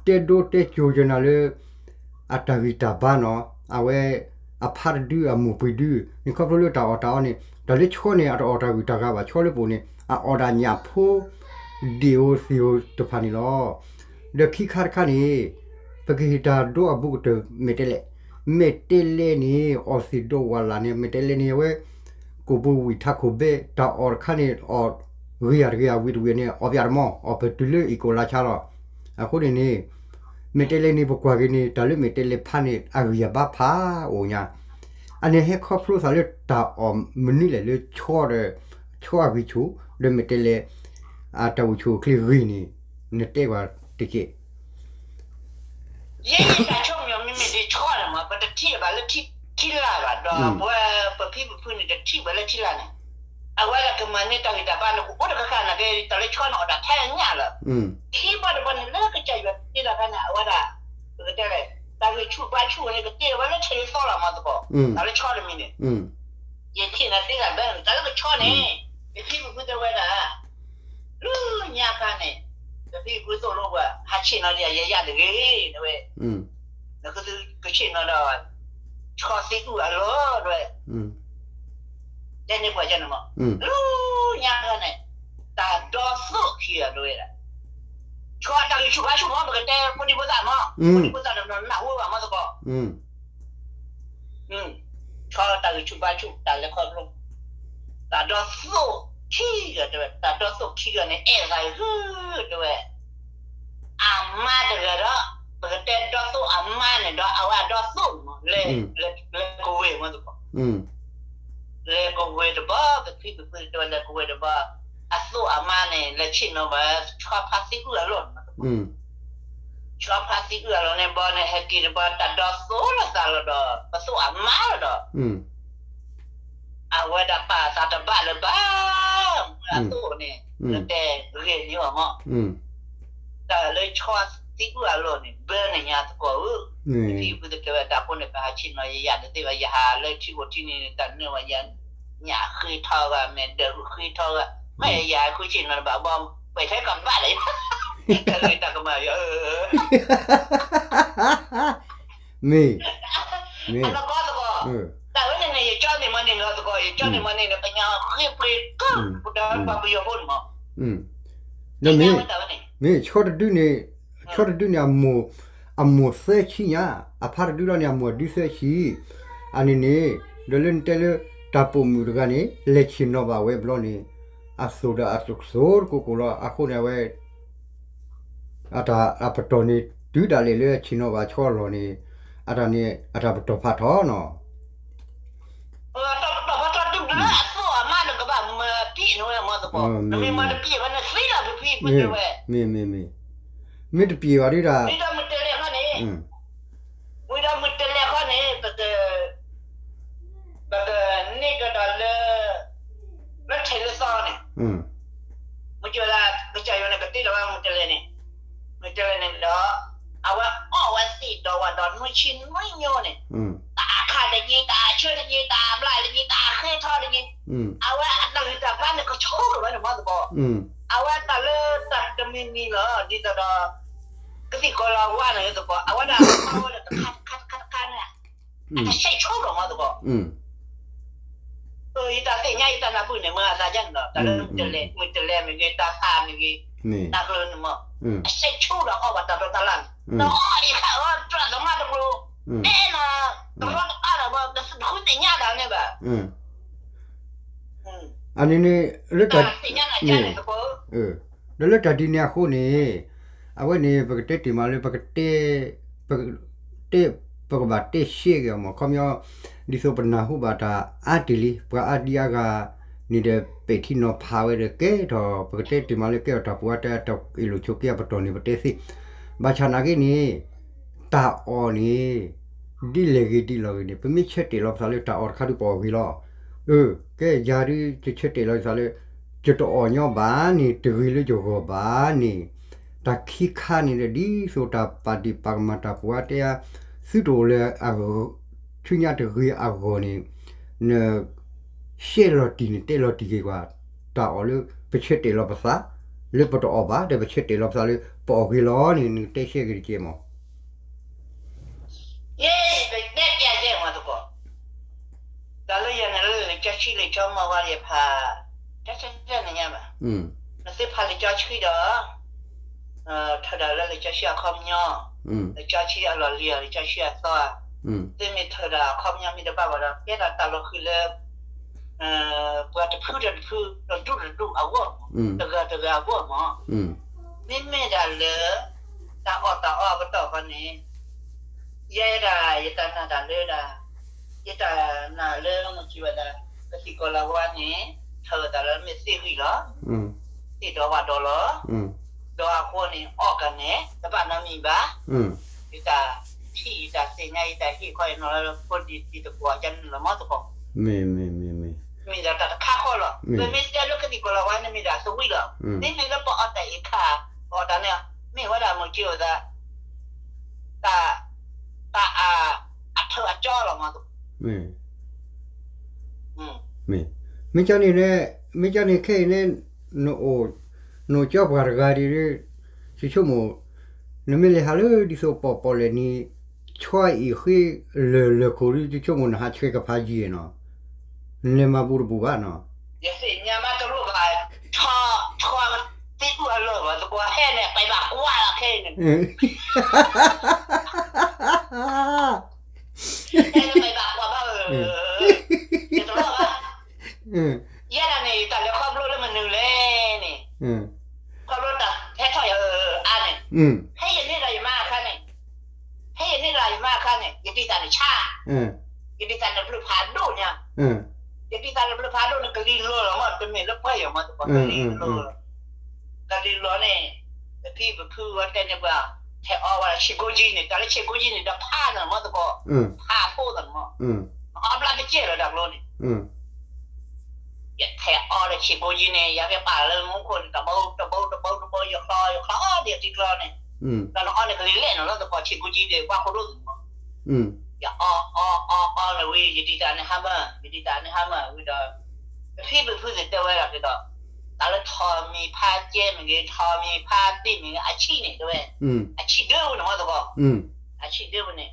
တဲဒိတဲကၠိၤကနၤလၢ အတၢ်ဂံၢ်တၢ်ဘါနီၤ, အဝဲ အဖါတဒု အမိၢ်ပှ့ၤဒု, န့ၣ်ခီဖျိလၢတၢ်အီၣ်တၢ်အီန့ၣ် တၢ်လၢဆီန့ၣ် အတအီၣ်တၢ်ဂံၢ်တၢ်ဂၤဘၣ်, ဆီလၢပအိၣ်န့ၣ် အအီၣ်ဒၣ်ညၣ်ဖိ ဒ့ၣ်ဧိၤသ့ၣ်ဧိၤတဖၣ်န့ၣ်လီၤ. ဒီးခံခါတခါန့ၣ် ပကဟ့ၣ်တၢ်ဒိအဘူးကတၢၢ်မဲာ်တဲးလဲး, မဲာ်တဲးလဲးန့ၣ် အီၣ်သ့ၣ်ဒိးဝးလၢ်န့ၣ် မဲာ်တဲးလဲးန့ၣ် အဝဲ ကိၣ်ပူၤဝံၣ်ထးခိၣ်ဘဲ တၢ်အီၣ်တခါန့ၣ် အီၣ်ဂ့ၤယၤတဂ့ၤ အဝံၣ်တဝံၣ်န့ၣ် အီၣ်ပယၣ်တမီၢ် အီၣ်ပတုၤလၢအံၣ်ကိၣ်လါဆါလီၤ. အဃိန့ၣ်န့ၣ် မဲာ်တဲးလဲးန့ၣ် ပကွၢ်က့ၤန့ၣ် တၢ်လၢမဲာ်တဲးလဲးဖးန့ၣ် အဂံၢ်အဘါဖးအိၣ်ညါ, အန့ၣ်ဟဲခီဖျိသးလၢတၢ်အီၣ်မနုၤလဲၣ်လၢဆီဒီး ဆီအဂံၢ်ဆူၣ် ဒီးမဲာ်တဲးလဲး အတၢ်အိၣ်ဆူၣ်အိၣ်ချ့ဂ့ၤန့ၣ် နတဲကွၢ်တက့ၢ်. ယဲယတၢ်ဆိကမိၣ်မ့မ့ၢ်ဒ်ဆီန့ၣ်မး ပတထံၣ်ဘၣ်လၢထံလၢ်ဘၣ်ဒီး ပဝဲပဖံပဖုန့ၣ် တထံၣ်ဘၣ်လၢထံလၢ်န့ၣ် အဝဲဒၣ်ကမၤန့ၢ်တၢ်ဂံၢ်တၢ်ဘါန့ၣ် ကအိၣ်တခါခါန့ၣ် ကဲတၢ်လၢဆီန့ၣ်အီၣ်တၢ်ထဲညၣ်လၢ ခံဘီတဘီန့ၣ် လၢကစၢ်ယွၤတ့တၢ်ခါန့ၣ် အဝဲဒၣ် ပကတဲလဲၣ် တၢ်ဂံၢ်ဆူၣ်ဘါဆူၣ်န့ၣ် ကတ့ဝဲလၢထံးသီလီၤမးသကိး တၢ်လၢဆီတမံၤန့ၣ် ယထံၣ်နၤသ့ဒၣ်ဘဲန့ၣ် တၢ်လၢကဆီန့ၣ် ပဖံပဖုတဲဝဲဒၣ် လၢညါခါန့ၣ် ပဖံပဖုသိၣ်လိပှၤ ဟးဆ့ၣ်နီၤဒီးယၤယဲယၤတဂ့ၤ တဲဝဲ နကသုကဆ့ၣ်နီၤဒီး ဆီသံအုၣ်အလီၢ် တဲဝဲ တဲန့ၢ်ပှၤကန့ၣ်မး လၢညါခါန့ၣ် တၢ်ဒီသိၣ်ခံဂၤတဲဝဲဒၣ် ဆီတၢ်ဂံၢ်ဆူၣ်ဘါဆူၣ်မး ပကတဲဖိဒံဖိသၣ်မး ဖိဒံဖိသၣ်တနီၤနၢ်ဟူဘၣ်မးသကိး ဆီတၢ်ဂံၢ်ဆူၣ်ဘါဆူၣ် တၢ်လဲၤခီဖျိ တၢ်ဒီသိၣ်ခံဂၤတဲဝဲ တၢ်ဒီသိၣ်ခံဂၤန့ၣ် အဲၣ်သးဂုၢ်တဲဝဲ အမါတဂၤဒီး ပကတဲဒီသိၣ်အမါန့ၣ်ဒီး အဝဲအဒီသိၣ်န့ၣ်မး လဲၤကဝ့ၤမးသကိး လဲၤကဝ့ၤတဘျီ ပဖံပဖုတဲဝဲလဲၤကဝ့ၤတဘျီ အသိၣ်အမါန့ၣ် လဲၤဆ့ၣ်နီၤဘၣ် ဆီဖါသံအုၣ်အလီၢ်န့ၣ်မးသကိး ဆီဖါသံအုၣ်အလီၢ်န့ၣ်ဘျီန့ၣ် ဟဲက့ၤတဘျီ တၢ်ဒီသိၣ်လိာ်သးလီၤဒီး ပသိၣ်အမါလီၤဒီး အဝဲဒၣ်ပာ်သးတဘၣ်လၢၤဘၣ် မ့ၢ်အသိၣ်န့ၣ် လၢတဲဂ့ၤန့ၢ်အီၤမး တၢ်လၢဆီသံအုၣ်အလီၢ်န့ၣ် ဘၢန့ၣ်ညါသကိးဧၢ ပဖံပဖုတဲဝဲတၢ်ဖိန့ၣ် ပဟးဆ့ၣ်နီၤယဲယၤတသ့ဘၣ် ယဟးလၢထံအိၣ်ထံန့ၣ် တၢ်နၢဝဲယၤ ညၣ်ဃ့ထီဂၤ မဲာ်ဒၢးဃ့ထီဂၤ, မ့ၢ်ယၤဃုဆ့ၣ်နီၤတဘၣ်ဘီ, ပှဲၤထဲကဘၣ်ဒီး, တၢ်ဂ့ၢ်တၢ်ကမၣ်ယၤ, မ့ၢ်, မ့ၢ်, သကီသကီ, တၢ်ဝဲန့ၣ်န့ၣ် ယကၠီန့ၣ်မ့ၢ်န့ၣ်လီၤသကီ, ယကၠီန့ၣ်မ့ၢ်န့ၣ်န့ၣ် ပညါဃ့ပှ့ၤကၢ်, ပတၢ်ပှၤပယီၤဖိန့ၣ်မ့ၢ်, ဒီးမ့ၢ်, မ့ၢ်ဆီတဒုန့ၣ်, ဆီတဒုန့ၣ် အမိၢ်သၢဆံညါ, အဖါတဒုလီၤန့ၣ် အမိၢ်အဒုသၢဆံ, အန့ၣ်န့ၣ်, ဒီးလၢနတဲလၢ တၢ်ပိာ်မုၣ်တဂၤန့ၣ် လဲၤဆ့ၣ်နီၤဘၣ်ဝဲဘျီန့ၣ်, အသိၣ်ဒီးအသိၣ်တကိးကိးလီၤ, အဃိန့ၣ်အဝဲ အတၢ်အပတီၢ်န့ၣ် တုၤဒၣ်လဲာ်လၢအဆ့ၣ်နီၤဘၣ်ဆီအလီၢ်န့ၣ်, အတၢ်န့ၣ် အတၢ်ပတီၢ်ဖးထီနီၤ, တၢ်ပတီၢ်ဖးထီတုၤလၢအသိၣ်အမါတကဘၣ်မၤပံာ်န့ၣ်ဝဲမ့ၢ်သကိး, နမ့ၢ်မၤတပံာ်ဝဲန့ၣ်သ့လီၤဖံဖံပတဲဝဲ, မ့ၢ်, မ့ၢ်, မ့ၢ်တပံာ်ဘၣ်ဒ်တၢ်, ဝံၤဒီးမုၢ်တလဲၤခီန့ၣ်, ဝံၤဒီးမုၢ်တလဲၤခီန့ၣ် ပက ပကန့ၢ်ကဒီးလၢ လၢထံးလၢသီန့ၣ်, မ့ၢ်ကၠီလၢ ကစၢ်ယွၤန့ၣ် ကတ့လီၤဝဲမုၢ်တလဲၤန့ၣ်, မုၢ်တလဲၤန့ၣ်ဒီး အဝဲအီၣ်ဝဲသ့ၣ်ဒီးဝၣ်ဒီးနွံဆံနွံညိန့ၣ်, တၢ်အခးတယံၤ တၢ်အဆၢတယံၤ တၢ်အဘျၣ်တယံၤ တၢ်အဃ့ထီတယံၤ, အဝဲအတၢ်ဂံၢ်တၢ်ဘါန့ၣ် ကဆိကမိၣ်ဝဲန့ၣ်မ့ၢ်သကိး, အဝဲတၢ်လၢတၢ်တမံၤမံၤလီၤ ဒ်သိးဒီး ကသံၣ်ကီၤလၤဝါန့ၣ်သကိး အဝဲဒၣ်အီၣ်ဝဲဒီးတခါတခါတခါတခါန့ၣ် အတဆဲးဆိဒီးမ့ၢ်သကိး, ယတၢ်သ့ၣ်ညါယတၢ်နၢ်ပၢၢ်န့ၣ် မ့ၢ်အသးဒ်န့ၣ်လီၤ, တၢ်လၢမုၢ်တလဲၤ မုၢ်တလဲၤမ့ၢ်ဂ့ၤ တၢ်သးမ့ၢ်ဂ့ၤ, တၢ်ကျၢၤန့ၣ်မ့ၢ် အဆဲးဆိဒီးအီၣ်ဘၣ်တၢ်တီတၢ်လၢ်န့ၣ်, ဒီးအီၣ်အံၤခါအၢတြၢ်သမါတကျိၤ, အဲၣ်နၤ တရီတပါဒီး တဃုသ့ၣ်ညါတၢ်န့ၣ်ဘၣ် အန့ၣ်န့ၣ် လၢတၢ်, ဒီးလၢတၢ်ဒ်န့ၣ်အဃိန့ၣ်, အဝဲန့ၣ် ပကတဲတ့ၢ်မးလၢ ပကတဲ, ပကတဲ, ပကဘၣ်တဲရှဲက့ၤအီၤမး ခီပညီ, ဒ်သိးပနၢ်ဟူဘၣ်တၢ်အါတ့ၢ်လံ ပှၤအါဒံအါဂၤန့ၣ်ဒီး ပဲာ်ထံနီၤဖးဝဲဒီးကဲထီၣ် ပကတဲတ့ၢ်မးလၢကဲထီၣ်တၢ်ပူၤအါတဲတၢ်အ့ၣ်လိာ်ဆိးက့အပတီၢ်န့ၣ် ပတဲသ့, ဘၣ်ဆၣ်နာ်က့န့ၣ်, တၢ်အီၣ်န့ၣ် ဒ်လဲၣ်ဂ့ၤဒ်လဲၣ်ဂ့ၤန့ၣ် ပမ့ၢ်ဆၢတဲာ်လီၤပသးလၢတၢ်အီၣ်တခါဒုးပအီၣ်ဂ့ၤလီၤ. အၢ, ကဲယၤဒုး ယဆၢတဲာ်လီၤယသးလၢ ယတအီၣ်ညီဘၣ်န့ၣ် တဂ့ၤလၢယဂီၢ်ဘၣ်န့ၣ်, တၢ်ခံခါန့ၣ်ဒီး ဒ်သိးတၢ်ပာ်ဒ့ၣ်ပာ်ကမၣ်တၢ်ပူၤအါတဲအါ သုတအိၣ်လၢ ဆူညါတဂ့ၤအဂီၢ်န့ၣ်, န ရှဲလီၤတံၢ်န့ၣ် တဲလီၤတံၢ်က့ၤကွၢ်, တၢ်အီၣ်လၢပဆၢတဲာ်လီၤပသး လၢပတအီၣ်ဘၣ် ဒီးပဆၢတဲာ်လီၤပသးလၢပအီၣ်ဂ့ၤလီၤန့ၣ် နကတဲရှဲက့ၤတက့ၢ်မး. ယဲ ပတဲပျဲယဲမးသကိး, တၢ်လၢယၤန့ၣ်လၢလံာ်စီဆှံလံာ်စီမီၢ်ဝါယဖး, တၢ်ဆၢတၢ်နညါဘၣ်, နသုဖးလံာ်စီဆှံဒီး ထၢၣ်ဒၣ်လၢလံာ်စီဆှံအခီပညီ, လံာ်စီဆှံအလီၢ်လံၤဧါ လံာ်စီဆှံအသီဧါ, သုမ့ၢ်ထၢၣ်ဒၣ်အခီပညီမ့ၢ်တဘၣ်ဘၣ်ဒီး ကဲထီၣ်တၢ်လီၤဃံၤလၢ ပှၤတဖုဒီးတဖု တဒူၣ်တဒူၣ်အဂီၢ်မး တဂၤတဂၤအဂီၢ်မး, မ့မ့ၢ်ဒၣ်လၢ တၢ်အီၣ်တၢ်အီအပတီၢ်ခီန့ၣ် ယဲဒၣ်ယတၢ်နာ်တၢ်လၢဒၣ် ယတၢ်နာ်လၢမုၢ်ကံဝဲဒၣ် ကသံၣ်ကီၤလၤဝါန့ၣ် ထၢၣ်ဝဲသးလၢမ့ၢ်သ့ၣ်ဂံၢ်လီၤ, သ့ၣ်ဒီဝၣ်ဒီလီၤ, ဒီးအဃိန့ၣ် အီၣ်ကန့ၣ် တဘၣ်နီတမံၤဘၣ်, ယတၢ်ထံၣ်ယတၢ်သ့ၣ်ညါယတၢ်ဟ့ၣ်ခီအံၤနီၤလၢဖိဒံသံသကိးအကန့ၣ်လီၤမးသကိး, မ့ၢ်ဒၣ်တၢ်တခါဃီလီၤ, ပမ့ၢ်တဲလၢကသံၣ်ကီၤလၤဝါန့ၣ်မ့ၢ်ဒၣ်သဝံလီၤ, မ့မ့ၢ်လၢပအီၣ်တၢ်အံၤခါ ပအီၣ်တၢ်န့ၣ် မ့ၢ်ဝဲဒၣ်မုၢ်ကံဝဲဒၣ် တၢ် တၢ်အ အထၢၣ်အကၠီလီၤမး, မ့ၢ်ကန့ၣ်, မ့ၢ်ကန့ၣ်ခဲအံၤန့ၣ် နအိၣ်, နအိၣ်ကၠီပှၤတဂၤဒ် ယဆိကမိၣ်, နမ့ၢ်လဲၤဟးလၢဒ်သိးပီၣ်ပီၣ်လဲၣ်န့ၣ် ဆီအံၤဃ့လၢာ်လၢာ်ခိၣ်ဒ် ယဆိကမိၣ်နဟးဆှဲးကဖးယံာ်နီၤ, နလဲၤမၤဘူးတဘူးဘၣ်နီၤ, ယသ့ၣ်ညါမးတလိၣ်ဘၣ်, ဆီ, ဆီသ့ၣ်အူအလီၢ်ဘၣ် သကွၢ်ဟဲန့ၣ် ပှၤဘၣ်ကွၢ်လီၤခဲအံၤန့ၣ် ဟဲလၢပှၤဘၣ်ကွၢ်ဘၣ်ဧၢ, ယတလိၣ်ဘၣ်, ယဲဒၣ်န့ၣ် ယတၢ်လဲၤခီဖျိလၢမနုၤလဲၣ်န့ၣ်, ခီဖျိတၢ်ဟဲထီၣ်ယၤအါန့ၣ်, ဖဲယန့ၢ်ဒီးယမါအခါန့ၣ်, ဖဲယန့ၢ်ဒီးယမါအခါန့ၣ် ယဒ်သးန့ၣ်ဆါ, ယဒ်သးန့ၣ်ဘျုးဖးဒိၣ်ညါ, ယဒ်သးန့ၣ်ဘျုးဖးဒိၣ်န့ၣ် ကလံၤလီၤလီၤမး တမ့ၢ်လၢပှဲၤယၤမးသပှၢ် ကလံၤလီၤလီၤ ကလံၤလီၤန့ၣ် ပဖံပဖုဝဲတဲန့ၣ်ပှၤ ထဲးအီဝဲဒၣ်ဆံးကိကၠံန့ၣ် တၢ်လၢဆံးကိကၠံန့ၣ် ဒီးဖးန့ၣ်မးသကိး, ဖးဖိသးန့ၣ်မး, အီဘျါတကဲလီၤတၢ်ကျိန့ၣ်, ယထဲးအီဒီးဆံးကိကၠံန့ၣ် ယကပာ်လၢမူခိၣ်န့ၣ် တဘိတဘိတဘိတဘိ ယချီယချီအီဒီးထံကျိန့ၣ်, ဒီးနအီန့ၣ်ကလံၤလဲၣ်နီၤလီၤသကိး ဆံးကိကၠံဒီး ပှၤဖိဒိၣ်သးန့ၣ်မး, ယအီအီအီအီန့ၣ်ဝံၤ ယဒ်သးန့ၣ်ဟါမၢ် ယဒ်သးန့ၣ်ဟါမၢ်ဝံၤဒီး ပဖံပဖုသ့ၣ်တဲဝဲဒၣ်က့ၤဒီး, တၢ်လၢထိးမံၤဖးကဲမ့ၢ်ဂ့ၤ, ထိးမံၤဖးသ့ၣ်မ့ၢ်ဂ့ၤ, အဆံးန့ၣ်တဲဝဲ, အဆံးဒၢပူၤန့ၣ်မ့ၢ်သကိး, အဆံးဒၢပူၤန့ၣ်,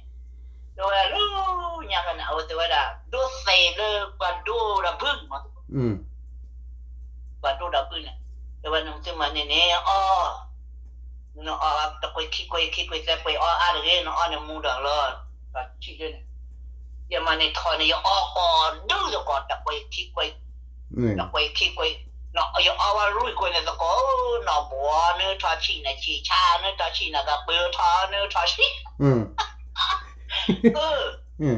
တဲဝဲလၢညါခါန့ၣ် အဝဲတဲဝဲဒၣ် ဒိးသဲးလၢပှၤဒိဒီးဘုန့ၣ်မ့ၢ်သကိး, ပှၤဒိဒီးဘုန့ၣ်, တဲဝဲနသုမၤန့ၢ်န့ၣ်အီၤ, နအီၣ်တကွဲးခံကွဲး ခံကွဲးသၢကွဲးအီၣ်အါတဂ့ၤ, နအီၣ်န့ၣ်မူဒီးလီၤ, ဒီးဆံးဒၢန့ၣ် ယမၤန့ၢ်ထိးန့ၣ် ယအီၣ်ကိးဒူသကိး တကွဲးခံကွဲး, တကွဲးခံကွဲး, ယအီၣ်ဝဲလွံၢ်ကွဲးန့ၣ်သကိး, နီၢ်ဘှီနုထီၣ်ဆံးန့ၣ်ဆံး, ဆါနုထီၣ်ဆံးန့ၣ် ကပၢၤထီၣ်နုထီၣ်ဆံး,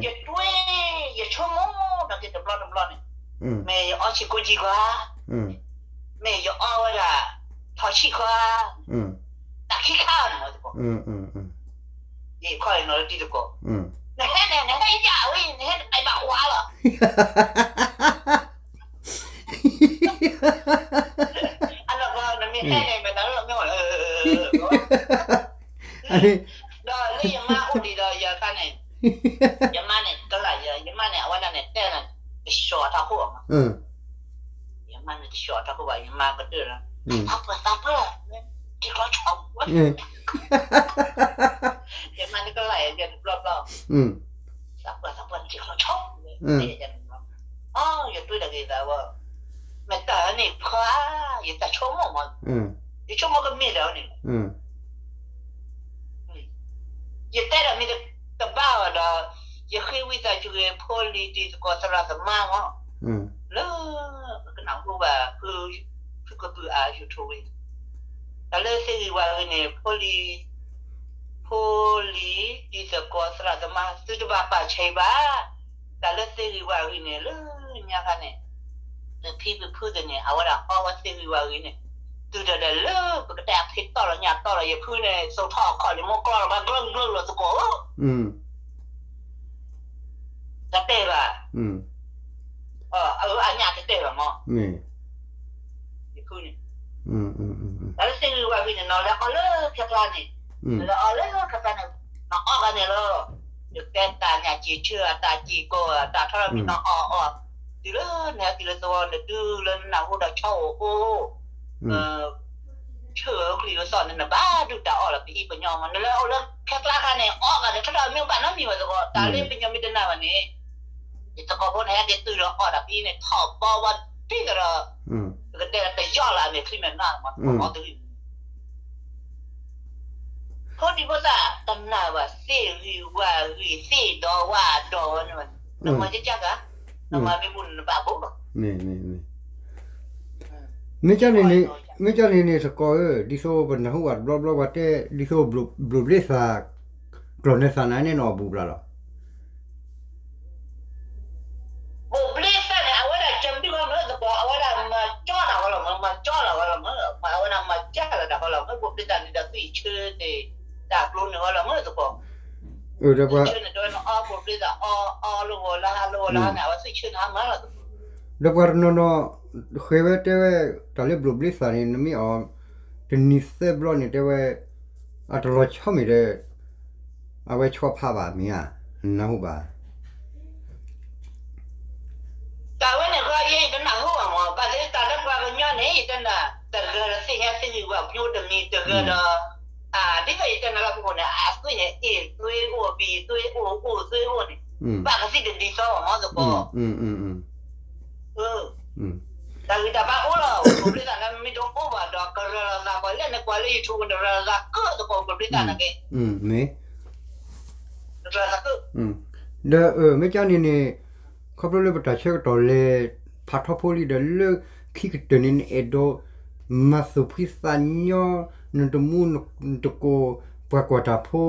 ယတွ့, ယဆိကမိၣ်ဒီးက့ၤတဘျီတဘျီန့ၣ်, မ့ၢ်ယအီၣ်ဆံးကိးကံခွါ, မ့ၢ်ယအီၣ်ဝဲဒၣ် ထီၣ်ဆံးခွါ, တၢ်ခံခါန့ၣ်မ့ၢ်သကိး, ယခီအံၤနီၤလၢတံၤသကိး, နဟဲန့ၣ် နဟဲယၤဝဲ နဟဲတတဲဘၣ်ကွၢ်လီၤ, အနီၢ်ကီၢ် နမ့ၢ်ဟဲန့ၣ် မ့ၢ်တၢ်လၢမ့ၢ်အီၤလၢ ဒီးလၢယမါအိၣ်ဒံးဒီးယၤခါန့ၣ်, ယမါန့ၣ် ကလၢ်ယၤ, ယမါန့ၣ် အဝဲဒၣ်န့ၣ် တဲနၤ, တဆှီထီၣ်ခိၣ်ဘၣ်မး, ယမါန့ၣ် တဆှီထီၣ်ခိၣ်ဘၣ်, ယမါကတၢၢ်လီၤ, သးပှၢ် သးပှၢ်, ထံချီဆီ, ယမါန့ၣ်ကလၢ်ယၤ ယတဘျီဘျီ, သးပှၢ် သးပှၢ် ထံချီဆီ, အီ ယတွ့တၢ်ဂ့ၤသးဝဲ, မ့ၢ်တၢ်န့ၣ်ခွါ, ယတၢ်ဆိကမိၣ်မး, ယဆိကမိၣ်ကမ့ၢ်တၢ်န့ၣ် ယတဲဒၣ်မ့ၢ်တဘၣ်ဘၣ်ဒီး, ယဃ့ဝံသးစူၤဂ့ၤ ဖိလံၤတံၤသကိးသရၣ်သမါမး, လၢ ပကနၢ်ဟူဘၣ် ဖုကပုာ်အါ YouTube, တၢ်လၢသ့ၣ်ဂံၢ်ဝၣ်ဂ့ၤန့ၣ် ဖိလံၤ, ဖိလံၤတံၤသကိးသရၣ်သမါ သုတဘၣ်ပာ်ဆံးဘၣ်, တၢ်လၢသ့ၣ်ဂံၢ်ဝၣ်ဂ့ၤန့ၣ် လၢညါခါန့ၣ် ပဖံပဖုသ့ၣ်န့ၣ် အဝဲဒၣ်အီဝဲသ့ၣ်ဂံၢ်ဝၣ်ဂ့ၤန့ၣ်, တုၤဒၣ်ဒၣ်လၢပကတဲအဖံးတီၢ်လီၤညၣ်တီၢ်လီၤ ယဖုန့ၣ် သိးထီၣ်အခီၣ်လံာ်မိၢ်ကျီၢ်လီၤ ဘၣ်ကျၢၢ်ကျၢၢ်လီၤသကိးဧၢ, တတဲဘၣ်, အအၢအညၣ်တတဲဘၣ်မး, ယဖုန့ၣ်, တၢ်လၢသ့ၣ်ဂံၢ်ဝၣ်ဂ့ၤန့ၣ် နလဲၤအီလၢခဲကျါန့ၣ်, နလဲၤအီလၢခဲကျါန့ၣ်, နအီဂၤန့ၣ်လီၤ, နကဲတၢ်ညၣ်စံးဆၢ တၢ်စံးကီၢ် တၢ်ထီၣ်မံၤနအီအီ, တုၤလၢနဟဲတုၤလၢသဝီ နတုၤလၢနနၢ်ဟူဒီးဆီအိၣ်အိၣ် ဆၢအချံအသီၣ်န့ၣ် နဘၣ်ဒုၣ်တၢ်အီၣ်လီၤ ပအံၣ်ပညီမး နလဲၤအိၣ်လၢခဲကျါခါန့ၣ် အီဂၤန့ၣ် ထီၣ်ထီၣ်မ့ၢ်ဘၣ်နီတမံၤဘၣ်သကိး တၢ်လၢပညီမ့ၢ်တနာ်ဘၣ်န့ၣ် ယသကိးဖိန့ၣ် ဟဲက့ၤတုၤဒီးအီၣ်တၢ်ပအံၤန့ၣ် ထီၣ်ဘီဝဲဒ်သိးဒီး ပကတဲတယီၣ်လၢအမဲာ်ချံမဲာ်နါမး အီၣ်တဂ့ၤ ဖိဒံဖိသၣ်တနာ်ဘၣ် သ့ၣ်ဂံၢ်ဝၣ်ဂံၢ် သ့ၣ်ဒီဝၣ်ဒီဝဲန့ၣ်ဘၣ်န့ၣ် နမၤကကၢ်ကၤ နမၤမ့ၢ်ဘူးန့ၣ် နဘၣ်ဘိလီၤ. မ့ၢ်ကန့ၣ်န့ၣ် မ့ၢ်ကန့ၣ်န့ၣ် သကိးဧၢ ဒ်သိးပနၢ်ဟူဘၣ်တဘျီဘျီ ပှၤတဲ ဒ်သိးဘျိးဘျ့သး ကျီၢ်နဲသးနါန့ၣ်နီၢ်အဘူးဘျါလီၤ. ဘျိးဘျ့သးန့ၣ် အဝဲဒၣ်ကမံၤဃီမ့ၢ်သကိး အဝဲဒၣ်မၤကၠီတၢ်ဃီလီၤမ့ၢ် မၤကၠီတၢ်ဃီလီၤမ့ၢ် အဝဲဒၣ်မၤကၠီတၢ်ဃီလီၤမ့ၢ် ဘျိးဘျ့သးန့ၣ်ဒီးသွံၣ်ဆၢသ့ၣ် တၢ်ကျိန့ၣ်ဃီလီၤမ့ၢ်သကိး ဆၢန့ၣ်တဲဝဲန့ၣ် အီဘျိးဘျ့သး အီအီလၢဂီၤလၢဟါလၢဂီၤလၢဟါန့ၣ် အဝဲသွံၣ်ဆၢန့ၣ်ဟါမၢ်လီၤသကိး ဒီးပှၤတနီၤနီၤ ဃဲၤဝဲတဲဝဲ တၢ်လၢဘျိးဘျ့သးန့ၣ် နမ့ၢ်အီ တနံၤသၢဘျီန့ၣ်တဲဝဲ အတလီၤဆီမ့ၢ်ဒီး အဝဲဆီဖးဘၣ်မ့ၢ်ဧါ နၢ်ဟူဘၣ် တၢ်ဝဲန့ၣ်ဃီ ယဲယတနၢ်ဟူဘၣ်မး ဘၣ်သ့ၣ်သ့ၣ်တၢ်လၢပှၤကညီန့ၣ် ယတနၢ် တဂၤဒီးသ့ၣ်ညါသ့ၣ်ဂံၢ်ဝၣ်ပညိၣ်တမံၤ တဂၤဒီး ဒ်သိးယတဲနၤလၢပူၤန့ၣ် အသွံၣ်န့ၣ် A သွံၣ်အိၣ် B သွံၣ်အိၣ် O သွံၣ်အိၣ်န့ၣ် ဘၣ်ကသံၣ်တဒ်သိးဘၣ်မးသကိး တၢ်ဂံၢ်တၢ်ဘါအိၣ်လီၤ ဘျိးဘျ့သးန့ၣ် မ့ၢ်တအိၣ်ဘၣ်ဒီး ကရၤလီၤသးပှၤလၢန့ၣ် ကွၢ်လၢ YouTube န့ၣ် ရၤလီၤသးကၢၣ်သကိး ဘျိးဘျ့သးန့ၣ်က့ မ့ၢ် ဒီးမ့ၢ်ကန့ၣ်န့ၣ် ခီဖျိလၢပတၢ်ဆၢကတီၢ်လဲၤဖးထီဖိလံဒီး လၢခံကတၢၢ်န့ၣ် နအဲၣ်ဒိးမၤသူၣ်ဖှံသးညီ နတမူနတကိး ပှၤကွၢ်တၢ်ဖိ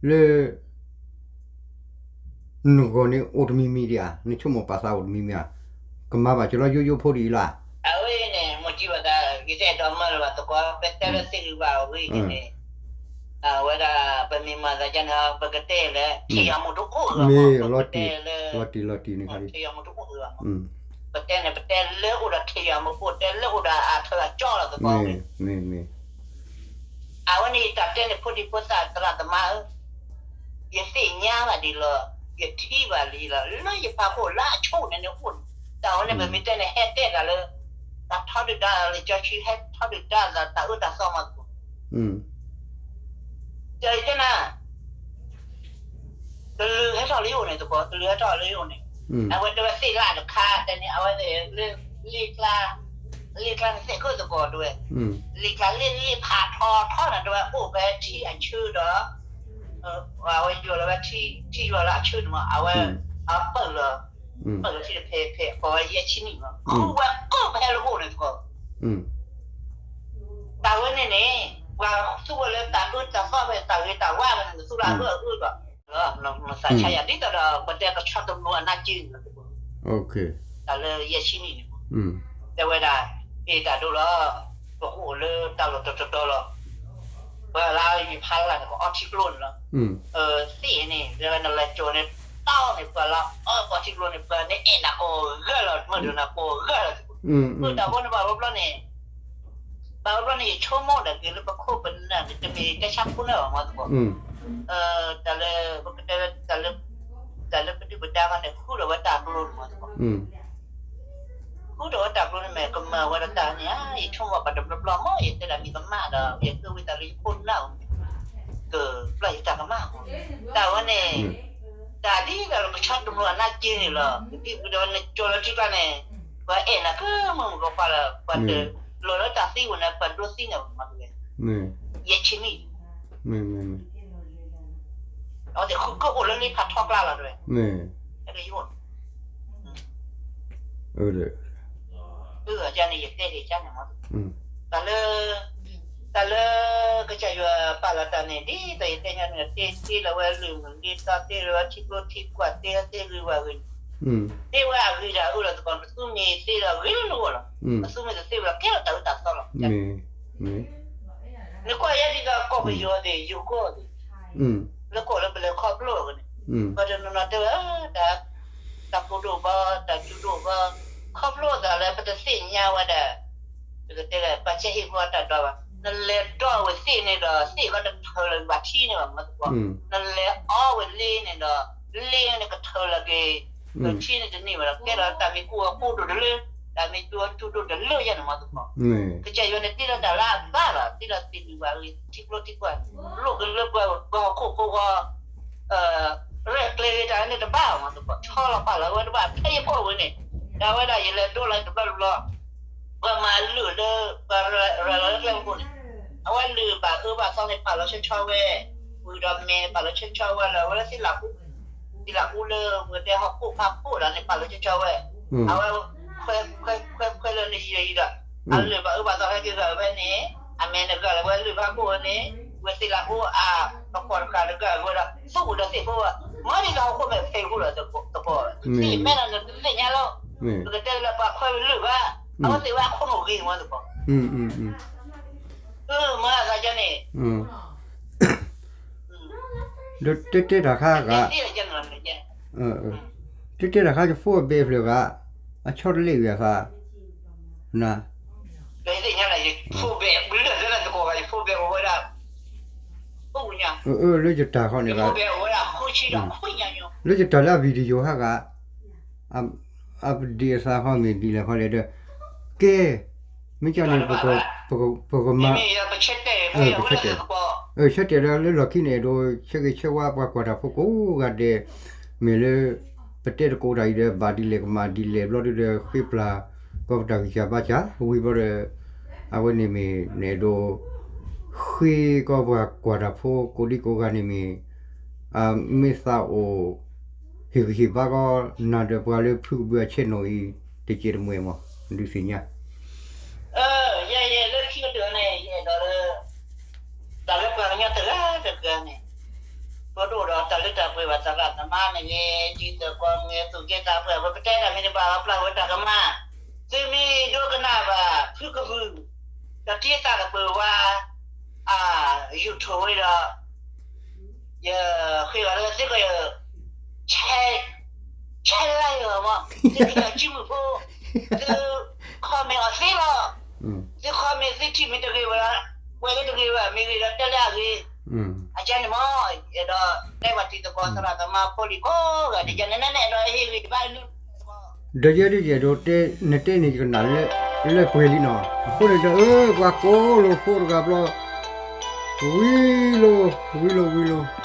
လၢ နဂီၢ်န့ၣ်အိၣ်တမံၤမံၤဒံးဧါ နဆိကမိၣ်ပာ်သးအိၣ်တမံၤမံၤဧါ ကမၤဘၣ်က့ၤလီၤယိယိဖိဒ်အံၤလီၤ အဝဲန့ၣ် မိၢ်ကံဘၣ်သး ယတအဲၣ်ဒိးမၢလၢၤဘၣ်သကိး ပတဲလၢသ့ၣ်ဂံၢ်ဘၣ်ဝံၤန့ၣ် အဝဲဒၣ် ပမ့ၢ်မၤသးဒ်န့ၣ် ပကတဲလၢ ထံၣ်ယၤမူတအိၣ်ဂ့ၤမး ပကတဲလၢ လီၤတံၢ်လီၤတံၢ်န့ၣ် ထံၣ်ယၤမူတအိၣ်ဂ့ၤမး ပတဲန့ၣ် ပတဲလၢအိၣ်ဒီးထံၣ်ယၤမူဖိ တဲလၢအိၣ်ဒီးအထၢၣ်အကၠီလီၤသကိး အဝဲန့ၣ်ယတၢ်တဲန့ၣ် ဖိဒံဖိသၣ်သရၣ်သမါဧၢ, ယသ့ၣ်ညါဘၣ်ဒံးလီၤ, ယထံၣ်ဘၣ်လံလီၤ, လၢယဖးခိၣ်လၢအဆိၣ်န့ၣ်န့ၣ်အိၣ်န့ၣ် တၢ်ဝဲန့ၣ် ပမ့ၢ်တဲန့ၣ် ဟဲတဲတၢ်လၢ တၢ်ထီဒုၣ်ဒါလၢကၠီဆံ ဟဲထီဒုၣ်ဒါသး တၢ်အၢတၢ်သီမးသကိး, တဲတဲနၤ တလုာ်ဟဲထီၣ်လၢယအိၣ်န့ၣ်သကိး, တလုာ်ဟဲထီၣ်လၢယအိၣ်န့ၣ်, အဝဲတဲဝဲသ့ၣ်လၢတခါတဲန့ၣ် အဝဲသ့ၣ်လၢ လ့ကျါ, လ့ကျါန့ၣ်သ့ၣ်ခိၣ်သကိးတဲဝဲ, လ့ကျါလ့လ့ဖးထီထီန့ၣ်တဲဝဲ အိၣ်ဖဲထံအဆၢဒီး အဝဲယွၤလၢဝဲထံယွၤလၢအဆၢန့ၣ်မး အဝဲ အပၢၢ်လီၤ, ပၢၢ်လီၤထံတဖဲဖဲအကိးဝဲယဲၢ်ဆံနံၣ်မး ဃုဝဲကိၣ်ဖဲလၢအိၣ်န့ၣ်သကိး တၢ်ဝဲန့ၣ်န့ၣ် ပှၤသူဝဲလၢတၢ်အၢတၢ်သီဖဲတၢ်ဂ့ၤတၢ်ဝါဖဲန့ၣ် သူလၢအၢအၢဒီး မသးဆါယၤ ဒ်သိးဒီး ပတဲကဆီတမူအနၢ်က့န့ၣ် တၢ်လၢယဲၢ်ဆံနံၣ်န့ၣ် တဲဝဲဒၣ် ဟ့ၣ်တၢ်ဒိလီၤ ပကအိၣ်လၢတၢ်လီၢ်တတီၤတီၤလီၤ ပှၤလၢယဖးလၢ်န့ၣ် ကအီထံကျိန့ၣ်လီၤ သ့ၣ်န့ၣ် တဲဝဲနလဲၤကၠိၤန့ၣ် တီန့ၣ် ပှၤလၢအီပှၤထံကျိန့ၣ် ပှၤန့ၣ်အဲၣ်နၤကိးဂၤလီၤ မုၢ်ဒိၣ်နၤကိးဂၤလီၤ တၢ်ဘီန့ၣ်ဘၣ်ဝဲဘျီန့ၣ် ဘၣ်ဝဲဘျီန့ၣ် ယဆိကမိၣ်ဒၣ်က့ၤလၢပခိၣ်ပနၢ်န့ၣ် တမ့ၢ်တဲဆါဖိန့ၣ်ဘၣ်မးသကိး တၢ်လၢ ပကတဲ တၢ်လၢပဒုၣ်ပဒါခီန့ၣ် ဃုထီၣ်ဝဲတၢ်ကျိန့ၣ်မးသကိး ဃုထီၣ်ဝဲတၢ်ကျိန့ၣ်မ့ၢ်ကမၤဝဲဒီးတၢ်န့ၣ် ယဆိကမိၣ်ဘၣ်တဘျီဘျီမး ယတဲဒၣ်မ့ၢ်ကမၣ်ဒီး ယကဝံသးလၢယခိၣ်နၢ်အံၤ ကဘျီယတၢ်ကမၣ် တၢ်ဝဲန့ၣ် တၢ်ဒ်သိးလၢကဆီတမူအနၢ်က့န့ၣ်လီၤ ဒ်သိးဒီးနကၠိၤလၢထံကျါန့ၣ် ပှၤအဲၣ်နၤကမုၢ်မုၢ်ကခွါလၢ ပှၤတလီၤလၢတၢ်သံဝဲန့ၣ် ပှၤဒိသံန့ၣ်မး ယဲၢ်ဆံနံၣ် အဝဲသ့ၣ်ဃုကအိၣ်လၢလ့ဖးထီကျါလီၤတဲဝဲ တၢ်လၢယအိၣ် အန့ၣ်ယတဲဒၣ်ကန့ၣ်မး တၢ်လၢ တၢ်လၢ ကစၢ်ယွၤပာ်လီၤတၢ်န့ၣ် ဒ်သိးယတဲညါန့ၣ် တ့တ့လီၤဝဲလုၢ်မုၢ်လ့သီ တ့လီၤဝဲထံကျိထံကွၢ် တ့တ့ဂ့ၤဝဲဂ့ၤ တ့ဝဲအဂ့ၤတၢ်အၢလီၤသကိး ပသူမ့ၢ်သ့လီၤဂ့ၤလၢနဂီၢ်လီၤ ပသူမ့ၢ်တသ့ဘၣ်လီၤ ကဲထီၣ်တၢ်အၢတၢ်သီလီၤ နကွၢ်ယဲဒ်သိးကီၢ်ပယီၤသ့ၣ် ယိၤကီၢ်သ့ၣ် လၢကီၢ်လၢပလဲၤခီဖျိအီၤန့ၣ် ပှၤတနီၤနီၤတဲဝဲ တၢ်ဖိဒိၣ်ဘီ တၢ်ဒူဒိၣ်ဘီ ခီဖျိအသးလၢပတသ့ၣ်ညါဝဲဒၣ် ပကတဲလၢ ပှၤဆဲးဟ့ၣ်ဖိအတၢ်ဒွးဘၣ် နလဲၤဒိးဝဲသ့ၣ်န့ၣ်ဒီး သ့ၣ်ဃီတထၢလၢၤဘၣ်ထံန့ၣ်ဘၣ်မးသကိး နလဲၤအီဝဲလ့န့ၣ်ဒီး လ့န့ၣ်ကထၢလၢၤက့ၤ ထံန့ၣ်တန့ၢ်ဘၣ်ဒီး ကဲဒီးတၢ်မ့ၢ်ကူၣ်အီၤကူၣ်ဒိၣ်တလၢ တၢ်မ့ၢ်ကူၣ်အီၤကူၣ်ဒိၣ်တလၢယဲန့ၣ်မးသကိး ကစၢ်ယွၤန့ၣ်တ့လီၤတၢ်လၢအဘၣ်လီၤ တ့လီၤသ့ၣ်နုာ်ဘၣ်ဂ့ၤ ထံကျိထံကွၢ် လိၣ်ကလၢပှၤဟီၣ်ခိၣ်ဖိဃီ ရဲၣ်ကျဲၤဂ့ၤတၢ်န့ၣ်တဘၣ်မးသကိး ဆီလီၤပာ်လီၤဝဲတဘၣ် ဖဲယဖီၣ်ဝဲန့ၣ် ဒၣ်ဝဲဒၣ်ယလဲၤဒိလီၤတဘျီတဘျီ ပှၤမၤအလုၢ်လၢ ပှၤရၤလီၤလၢကျဲမုၢ်ခိၣ်န့ၣ် အဝဲလုၢ်ဘၣ်အၢဘၣ်သီန့ၣ် ပာ်လီၤဆီဆီဝဲ ဝံၤဒီးမဲာ်န့ၣ် ပာ်လီၤဆီဆီဝဲလၢ အဝဲလၢသ့ၣ်လၢ်အူ သ့ၣ်လၢ်အူလၢ ပကတဲဟီၣ်ခိၣ်ဖးခိၣ်လၢန့ၣ် ပာ်လီၤဆီဆီဝဲ အဝဲ ခွဲခွဲခွဲခွဲလၢနယံၤဒီး အလုၢ်ဘၣ်အၢဘၣ်သီဟဲက့ၤဂၤဝဲန့ၣ် အမဲာ်န့ၣ်ဂၤလၢဝဲလုၢ်ဖးခိၣ်ဝဲန့ၣ် ဝဲသ့ၣ်လၢအူအ အကွီၢ်တကးလၢဂၤဝဲဒီး သူၣ်ဝံၤဒီးသ့ၣ်ဖိဝဲ မ့ၢ်ဒ်သိးဟီၣ်ခိၣ်မဲာ်ဖဲးဃူလီၤသကိး သ့ၣ်မဲာ်လီၤနတသ့ၣ်ညါလီၤ ပကတဲလၢပှၤခွဲဝဲလုၢ်ဘၣ် အဝဲသ့ၣ်ဝဲအခိၣ်နူာ်ဂ့ၤမးသကိး မ့ၢ်အသးကန့ၣ် ဒီးတဲတဲတၢ်ခါဂၤ တဲတဲတၢ်ခါယဖိအဘဲဖျၢၣ်ဂၤ အဆီတလဲၣ်ဂ့ၤအသး န လၢယတၢ်ခီန့ၣ်ဂၤ လၢယတၢ်လၢအ video ဟါဂၤ အပဒံးအသးခီမ့ၢ်ဒ်လဲၣ်ခီလဲၣ်ဒီး ကဲ မ့ၢ်ကန့ၣ် ပကမၤ ဆၢတဲာ်ဒီးလၢလီၢ်ခံန့ၣ် အဲၣ်ဒိးဆၢဂ့ၤဆၢဝါပှၤကွၢ်တၢ်ဖိကိးဂၤဒဲး မ့ၢ်လၢ ပတဲတကိးတၢ်အံၤဒီး ဘၣ်ဒ်လဲၣ်ကမၣ်ဒ်လဲၣ်ဘျီဒုဒီး ဃ့ပျၢ်ကီးပတၢ်ဂံၢ်စၢ်ဘါစၢ် ဝံၤဘျီဒီး အဝဲန့ၣ်မ့ၢ်နအဲၣ်ဒိး ဃ့ကီးပှၤကွၢ်တၢ်ဖိကိးဒံကိးဂၤန့ၣ်မ့ၢ် အမ့ၢ်သးအိၣ် ဟ့ၣ်ဂံၢ်ဟ့ၣ်ဘါကီးနၤဒီးပှၤလၢဖုကဘုးအ channel အံၤ တကဲးတမှဲၤမး ဒုးသ့ၣ်ညါ ယဲယဲလၢခံကတၢၢ်န့ၣ် ယအဲၣ်ဒိးလၢ တၢ်လၢပှၤကညီတဂၤတဂၤန့ၣ် ပဒိၣ်ဒီးတၢ်လၢတၢ်ပှဲၤဘၣ်သးဘၣ်သမါမ့ၢ်ဂ့ၤ ဒ်သိးကီၢ်မ့ၢ်ဂ့ၤ သူၣ်က့သးပှၢ် ပကတဲတၢ်မ့ၢ်တဘၣ်လီၤပျၢ်ဝဲတၢ်ကမၣ် သုမ့ၢ်ဒိကနၣ်ဘၣ် ဖုကဘုး ဒီးတ့သးကပၢၤဝါ အ YouTube ဝဲဒီး ယဃ့ဘၣ်လၢသုက ဆဲးလၢယဂီၢ်မး သုက့ၤအစုမုၢ်ဖိ သု comment အီၤသ့လီၤ သု comment သုထံၣ်မ့ၢ်တဂ့ၤဘၣ်ဒီး ဝဲလၢတဂ့ၤဘၣ် မ့ၢ်ဂ့ၤဒီးတဲလၢအဂ့ၤ အကန့ၣ်မး အဲၣ်ဒိးတဲဘၣ်တံၤသကိးသရၣ်သမါဖိလံၤကိးဂၤဒဲး ကန့ၣ်နဲနဲအဲၣ်ဒိးဟ့ၣ်ဂံၢ်ဘါနုၤ ဒီးယဲဒ်ယဲဒိးတဲ နတဲန့ၣ်ယကနၣ်လၢပှဲၤလံနီၤ. အဃိန့ၣ်ဒီး အၢ ပှၤကိးလိာ်ဖိတဂၤဘျီ, ဝံၤလိာ်, ဝံၤလိာ်, ဝံၤလိာ်.